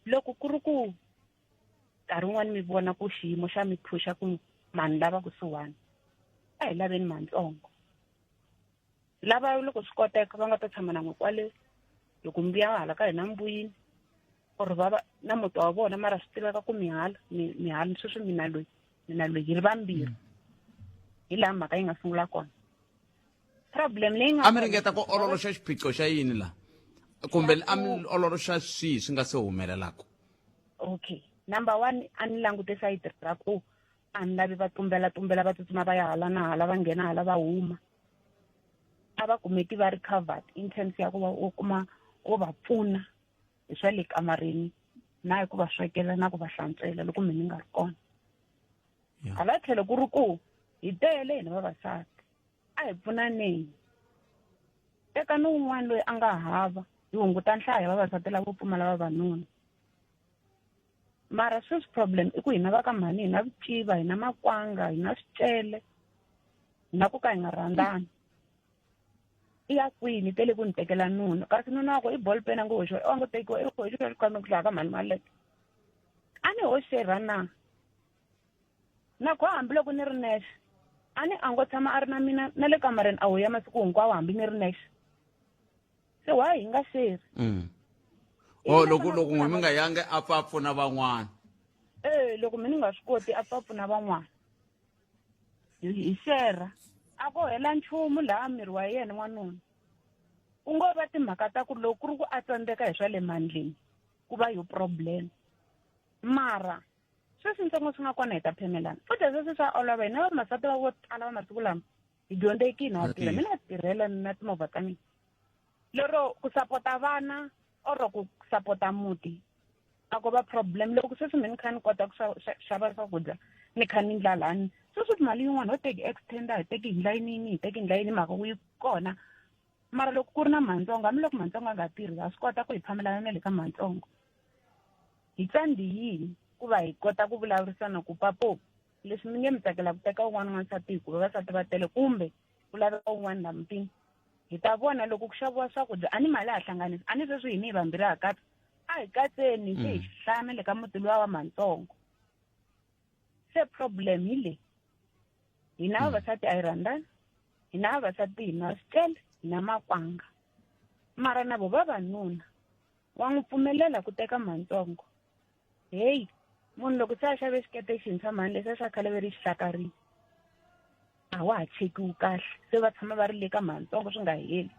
Loko ku ri ku nkarhi wun'wani mi vona ku xiyimo xa mi phusha ku mani lava kusuhani, a hi laveni mantsongo. Lava loko swi koteka va nga ta tshama na n'we kwale loko mi vuya hala ka hina mi vuyile or va va na muti wa vona mara swi tiveka ku mi hala mi hala sweswi mina loyi mina loyi hi ri vambirhi. Hi laha mhaka yi nga sungula kona. Problem leyi nga A mi ringeta ku ololoxa xiphiqo xa yini laha? Kumbe a mi ololoxa swihi swi nga se humelelaka? Okay. Number one, a ni langute sayiti ra ku a ni lavi va tumbela tumbela va tsutsuma va ya hala na hala va nghena hala va huma. A va kumeki va ri covered in terms ya ku va u kuma wo va pfuna hi swa le kamareni na hi ku va swekela na ku va hlantswela loko mina ni nga ri kona. Hala tlhelo ku ri ku hi tele hina vavasati a hi pfunaneni. Teka ni wun'wana loyi a nga hava hi hunguta nhlayo ya vavasati lavo pfumala vavanuna. Mara sweswi problem i ku hina va ka mhani hi na vuciva, hi na makwanga, hi na swicele, hi na ku ka hi nga rhandzani. I ya kwini i tele ku ni tekela nuna kasi nuna wakwe i ball pen a ngo hoxiwa a ngo tekiwa i hoxiwa xikhwameni ku hlaya ka mhani Maleke. A ni hoxerha na? Na ko hambiloko ni ri nexe a ni a ngo tshama a ri na mina na le kamareni a hoya masiku hinkwawo hambi ni ri nexe. Se why hi nga xeri? Oh, loko loko n'we mi nga yangi a pfa a pfuna van'wana. Eh, loko mi ni nga swi koti a pfa a pfuna van'wana. Hi xera. A ko hela nchumu laha miri wa yena n'wanuna. Ku ngo va timhaka ta ku loko ku ri ku a tsandzeka hi swa le mandleni ku va yo problem. Mara sweswi ntsongo swi nga kona hi ta phemelana. Futhi sweswi swa olova hina vamasati va vo tala va masiku lama hi dyondzekile ha tirha. Mina tirhela na timovha ta mina. Lero ku sapota vana or ku sapota muti a ko va problem. Loko sweswi mina ni kha ni kota ku xava swakudya ni kha ni ndla lani sweswi mali yin'wana ho teki extender hi teki hi ndla yini hi teki hi ndla yini mhaka ku yi kona. Mara loko ku ri na mantsongo hambiloko mantsongo a nga tirhi ha swi kota ku hi phamelana na le ka mantsongo. Hi tsandzi yini ku va hi kota ku vulavurisana ku papo leswi mi nge mi tsakela ku teka un'wana n'wansati hikuva vavasati va tele kumbe ku laveka un'wana la mutini. Hi ta vona loko ku xaviwa swakudya a ni mali ha hlanganisa a ni sweswi hina hi vambirhi ha katsa a hi katseni se hi hlaya le ka muti luwa wa mantsongo. Se problem hi leyi hina vavasati a hi rhandzani, hina vavasati hi na swicele, hi na makwanga mara na vo vavanuna wa n'wi pfumelela ku teka mantsongo. Hey, munhu loko se a xave xikete xintshwa mhani leswiya swa khale ve ri xihlakarile a wa ha chekiwi kahle se va tshama va ri le ka mantsongo swi nga heli.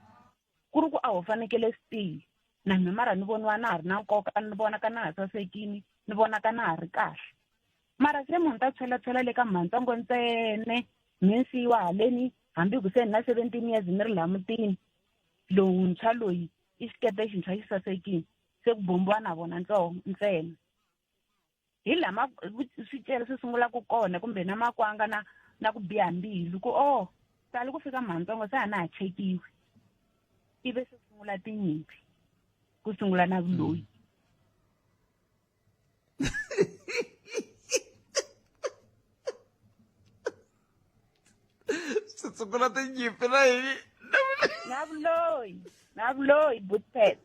Ku ri ku a ho fanekele swi tiya na mina mara ni voniwa na ha ri na nkoka ni vonaka na ha sasekile ni vonaka na ha ri kahle. Mara se munhu ta tshwelatshwela le ka mantsongo ntsena mi siyiwa haleni hambi ku se ni na 17 years ni ri laha mutini lowuntshwa loyi i xikete xintshwa xi sasekile se ku bombiwa na vona ntsena. Hi lama swicele swi sungulaka kona kumbe na makwanga na ku biha mbilu ku oh tali ku fika mantsongo se a na ha chekiwi ivi swi sungula tinyimpi ku sungula na vuloyi. Swi sungula tinyimpi na yini? Na vuloyi, na vuloyi bootpad.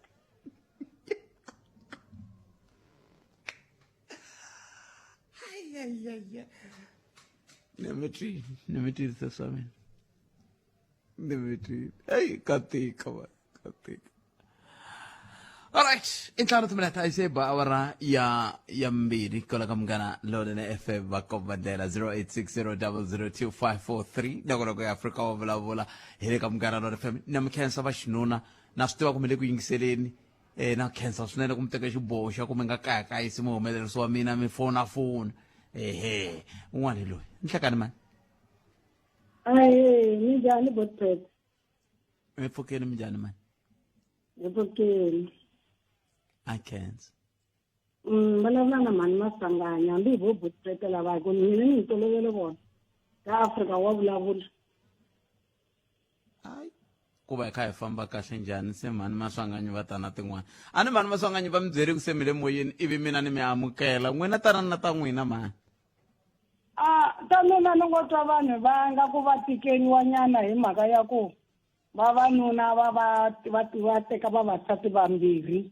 Ayayaya. Ni mi twini, ni mi twini sesi wa mina. Ni mi twini. Eyi ka tika va, ka tika. Alright, i ntlhanu timinete a yi se ba awara ya ya mbirhi kwala ka Munghana Lonene FM va komba ndlela 0860002543 nongonoko ya Afrika wa vulavula hi le ka Munghana Lonene FM na mi khensa va xinuna na swi tiva ku mi le ku yingiseleni eh na khensa swinene ku mi teka xiboho xa ku mi nga kayakayisi muhumelerisi wa mina mi fona fona ehe un'wana hi loyi nhlekani mani Ahee, minjhani Botpet? mi pfukeni minjhani mani Hi pfukeni. A khensa. Vulavula na mhani Maswanganyi hambi hi vo Botpet lava hi ku mina ni tolovele vona. Ka Afrika wa vulavula. Ku va hi kha hi famba kahle njhani se mhani Maswanganyi va ta na tin'wana. A ni mhani Maswanganyi va mi byeri ku se mi le moyeni ivi mina ni mi amukela. N'wina tanani na ta n'wina mhani. A ta mina ni ngo twa vanhu va nga ku va tikeriwa nyana hi mhaka ya ku vavanuna va va va va teka vavasati vambirhi.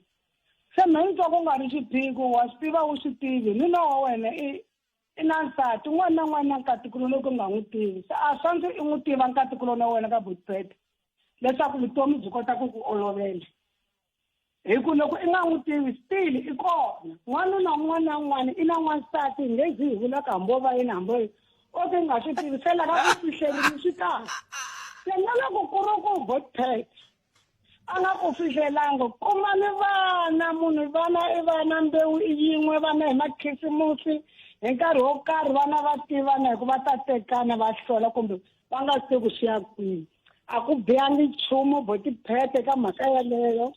Se me ni twa ku nga ri xiphiqo wa swi tiva wu swi tivi nuna wa wena i i na nsati un'wana na un'wana na nkatikuloni loko u nga n'wi tivi se a swa ndzi i n'wi tiva nkatikuloni wa wena ka botpet leswaku vutomi byi kota ku ku olovela hi ku loko i nga n'wi tivi still i kona n'wanuna un'wana na un'wana i na n'wansati hi nge zi hi vulaka hambi wo va yini hambi wo yini o ke nga swi tivi se lava ku fihlerini swi kahle se na loko ku ri ku botpet a nga ku fihlelanga kumani vana munhu vana i vana mbewu i yin'we vana hi makhisimusi hi nkarhi wo karhi vana va tivana hi ku va ta tekana va hlola kumbe va nga swi tivi ku swi ya kwihi a ku bihangi nchumu botiphete ka mhaka yeleyo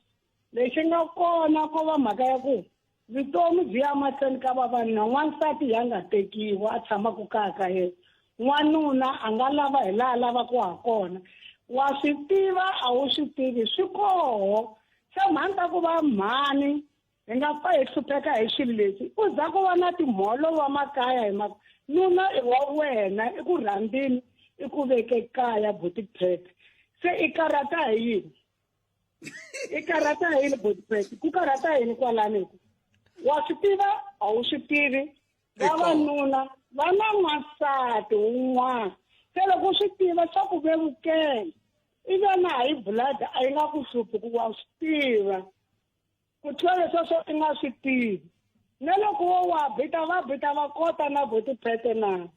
lexi nga kona ko va mhaka ya ku vutomi byi ya mahlweni ka vavanuna n'wansati ya nga tekiwa a tshamaka kaya ka yena n'wanuna a nga lava hi laha lavaka ha kona wa swi tiva a wu swi tivi swi koho se mhani ta ku va mhani hi nga pfa hi hlupheka hi swilo leswi u za ku va na timholo va makaya hi mhaka nuna i wa wena i ku rhandzini i ku veke kaya botipete se i karhata hi yini i karhata hi yini botipete ku karhata yini kwalani ku wa swi tiva a wu swi tivi vavanuna va na n'wansati wun'wana se loko u swi tiva swa ku vevukela i va na high blood a yi nga ku hluphi ku wa swi tiva ku tlula leswiya swo i nga swi tivi na loko wo wa bita va bita va kota na vo tiphete na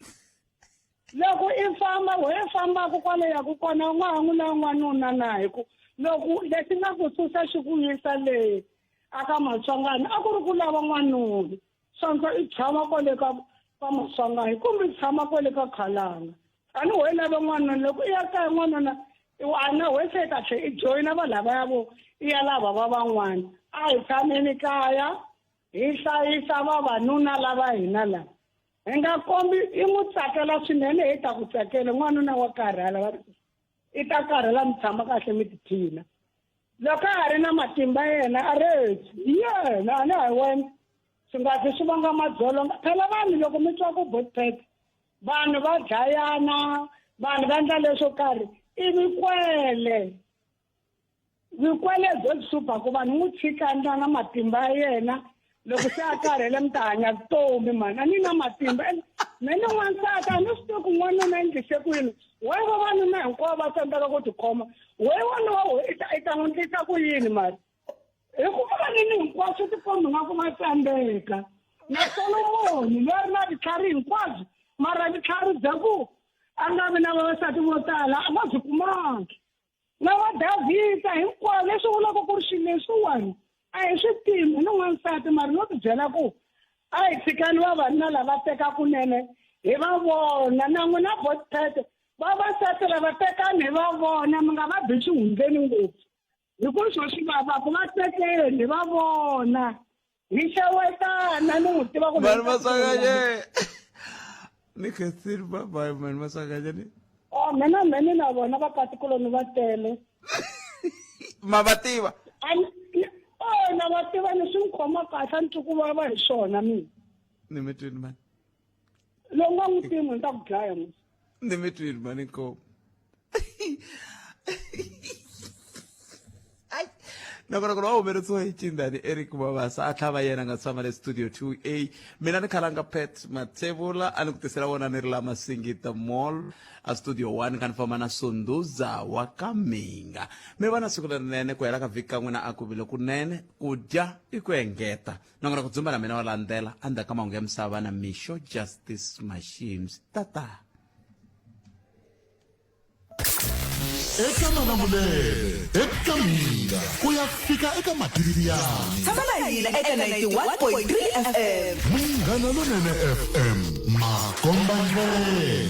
loko i famba we fambaka kwale yaku kona u nga ha n'wi lava n'wanuna na hi ku loko lexi nga ku susa xi ku yisa le aka Maswanganyi a ku ri ku lava n'wanuna swantswa i tshama kwale ka ka Maswanganyi kumbe i tshama kwale ka Khalanga a ni we lava n'wanuna loko i ya kaya n'wanuna a na we se ta tlhe i joyina va lavaya vo i ya lava va van'wana a hi tshameni kaya hi hlayisa vavanuna lava hina lava hi nga kombi i n'wi tsakela swinene hi ta ku tsakela n'wanuna wa karhala i ta karhala mi tshama kahle mi tiphina loko a ha ri na matimba yena a rezi hi yena a ni ha wena swi nga zi swi vanga madzolonga phela vanhu loko mi twa ku botpet vanhu va dlayana vanhu va endla leswo karhi i vikwele vikwele byo hlupha ku vanhu n'wi tshika ndla na matimba ya yena loko se a karhele mi ta hanya vutomi mani a ni na matimba me ni n'wansati a ni swi tivi ku n'wanuna endlise ku yini we vavanuna hinkwavo va tsandzeka ku tikhoma we walowo i ta i ta n'wi ndlisa ku yini mari hikuva vanini hinkwaswo tikombi nga ku va tsandzeka na Solomoni loyi a ri na vutlhari hinkwabyo mara vutlhari bya ku a nga vi na vavasati vo tala a nga byi kumangi na va Davhida hinkwavo leswi vulaka ku ri swilo leswiwani a hi swi tivi ni n'wansati mara no tibyela ku a hi tshikani vavanuna lava teka kunene hi va vona na n'wina botpet vavasati lava tekani hi va vona mi nga va bi xihundleni ngopfu hi ku xo xi vavaku va tekeni va vona hi xewetana ni n'wi tiva ku mani maswakanye ni khensile babayi mani maswakanye ni o mina mheni na vona vakatikuloni va tele ma va tiva o na va tiva ni swi ni khoma kahle a ni twi ku vava hi swona mina ni mi twini mani lowu nga n'wi tivi ni ta ku dlaya mos ni mi twini mani inkomu. Nakona ku ri wa humelerisiwa hi Cindani Eric Mabasa a tlhava yena nga tshama le studio 2A. Mina ni khalanga Pat Mathebula a ni ku tisela wona ni ri la Masingita Mall a studio 1 kha ni famba na Sunduza wa ka Minga. Mi va na siku lerinene ku hela ka vhiki ka n'wina a ku vile kunene ku dya i ku engeta. Nakona ku dzumba na mina wa landzela endzhaku ka mahungu ya misava na Mixo Justice Mashims. Tata. Eka Malamulele, eka Mhinga, ku ya fika eka Matiriyani. Tshama na hina eka 91.3 FM. Munghana Lonene FM, makombandlela.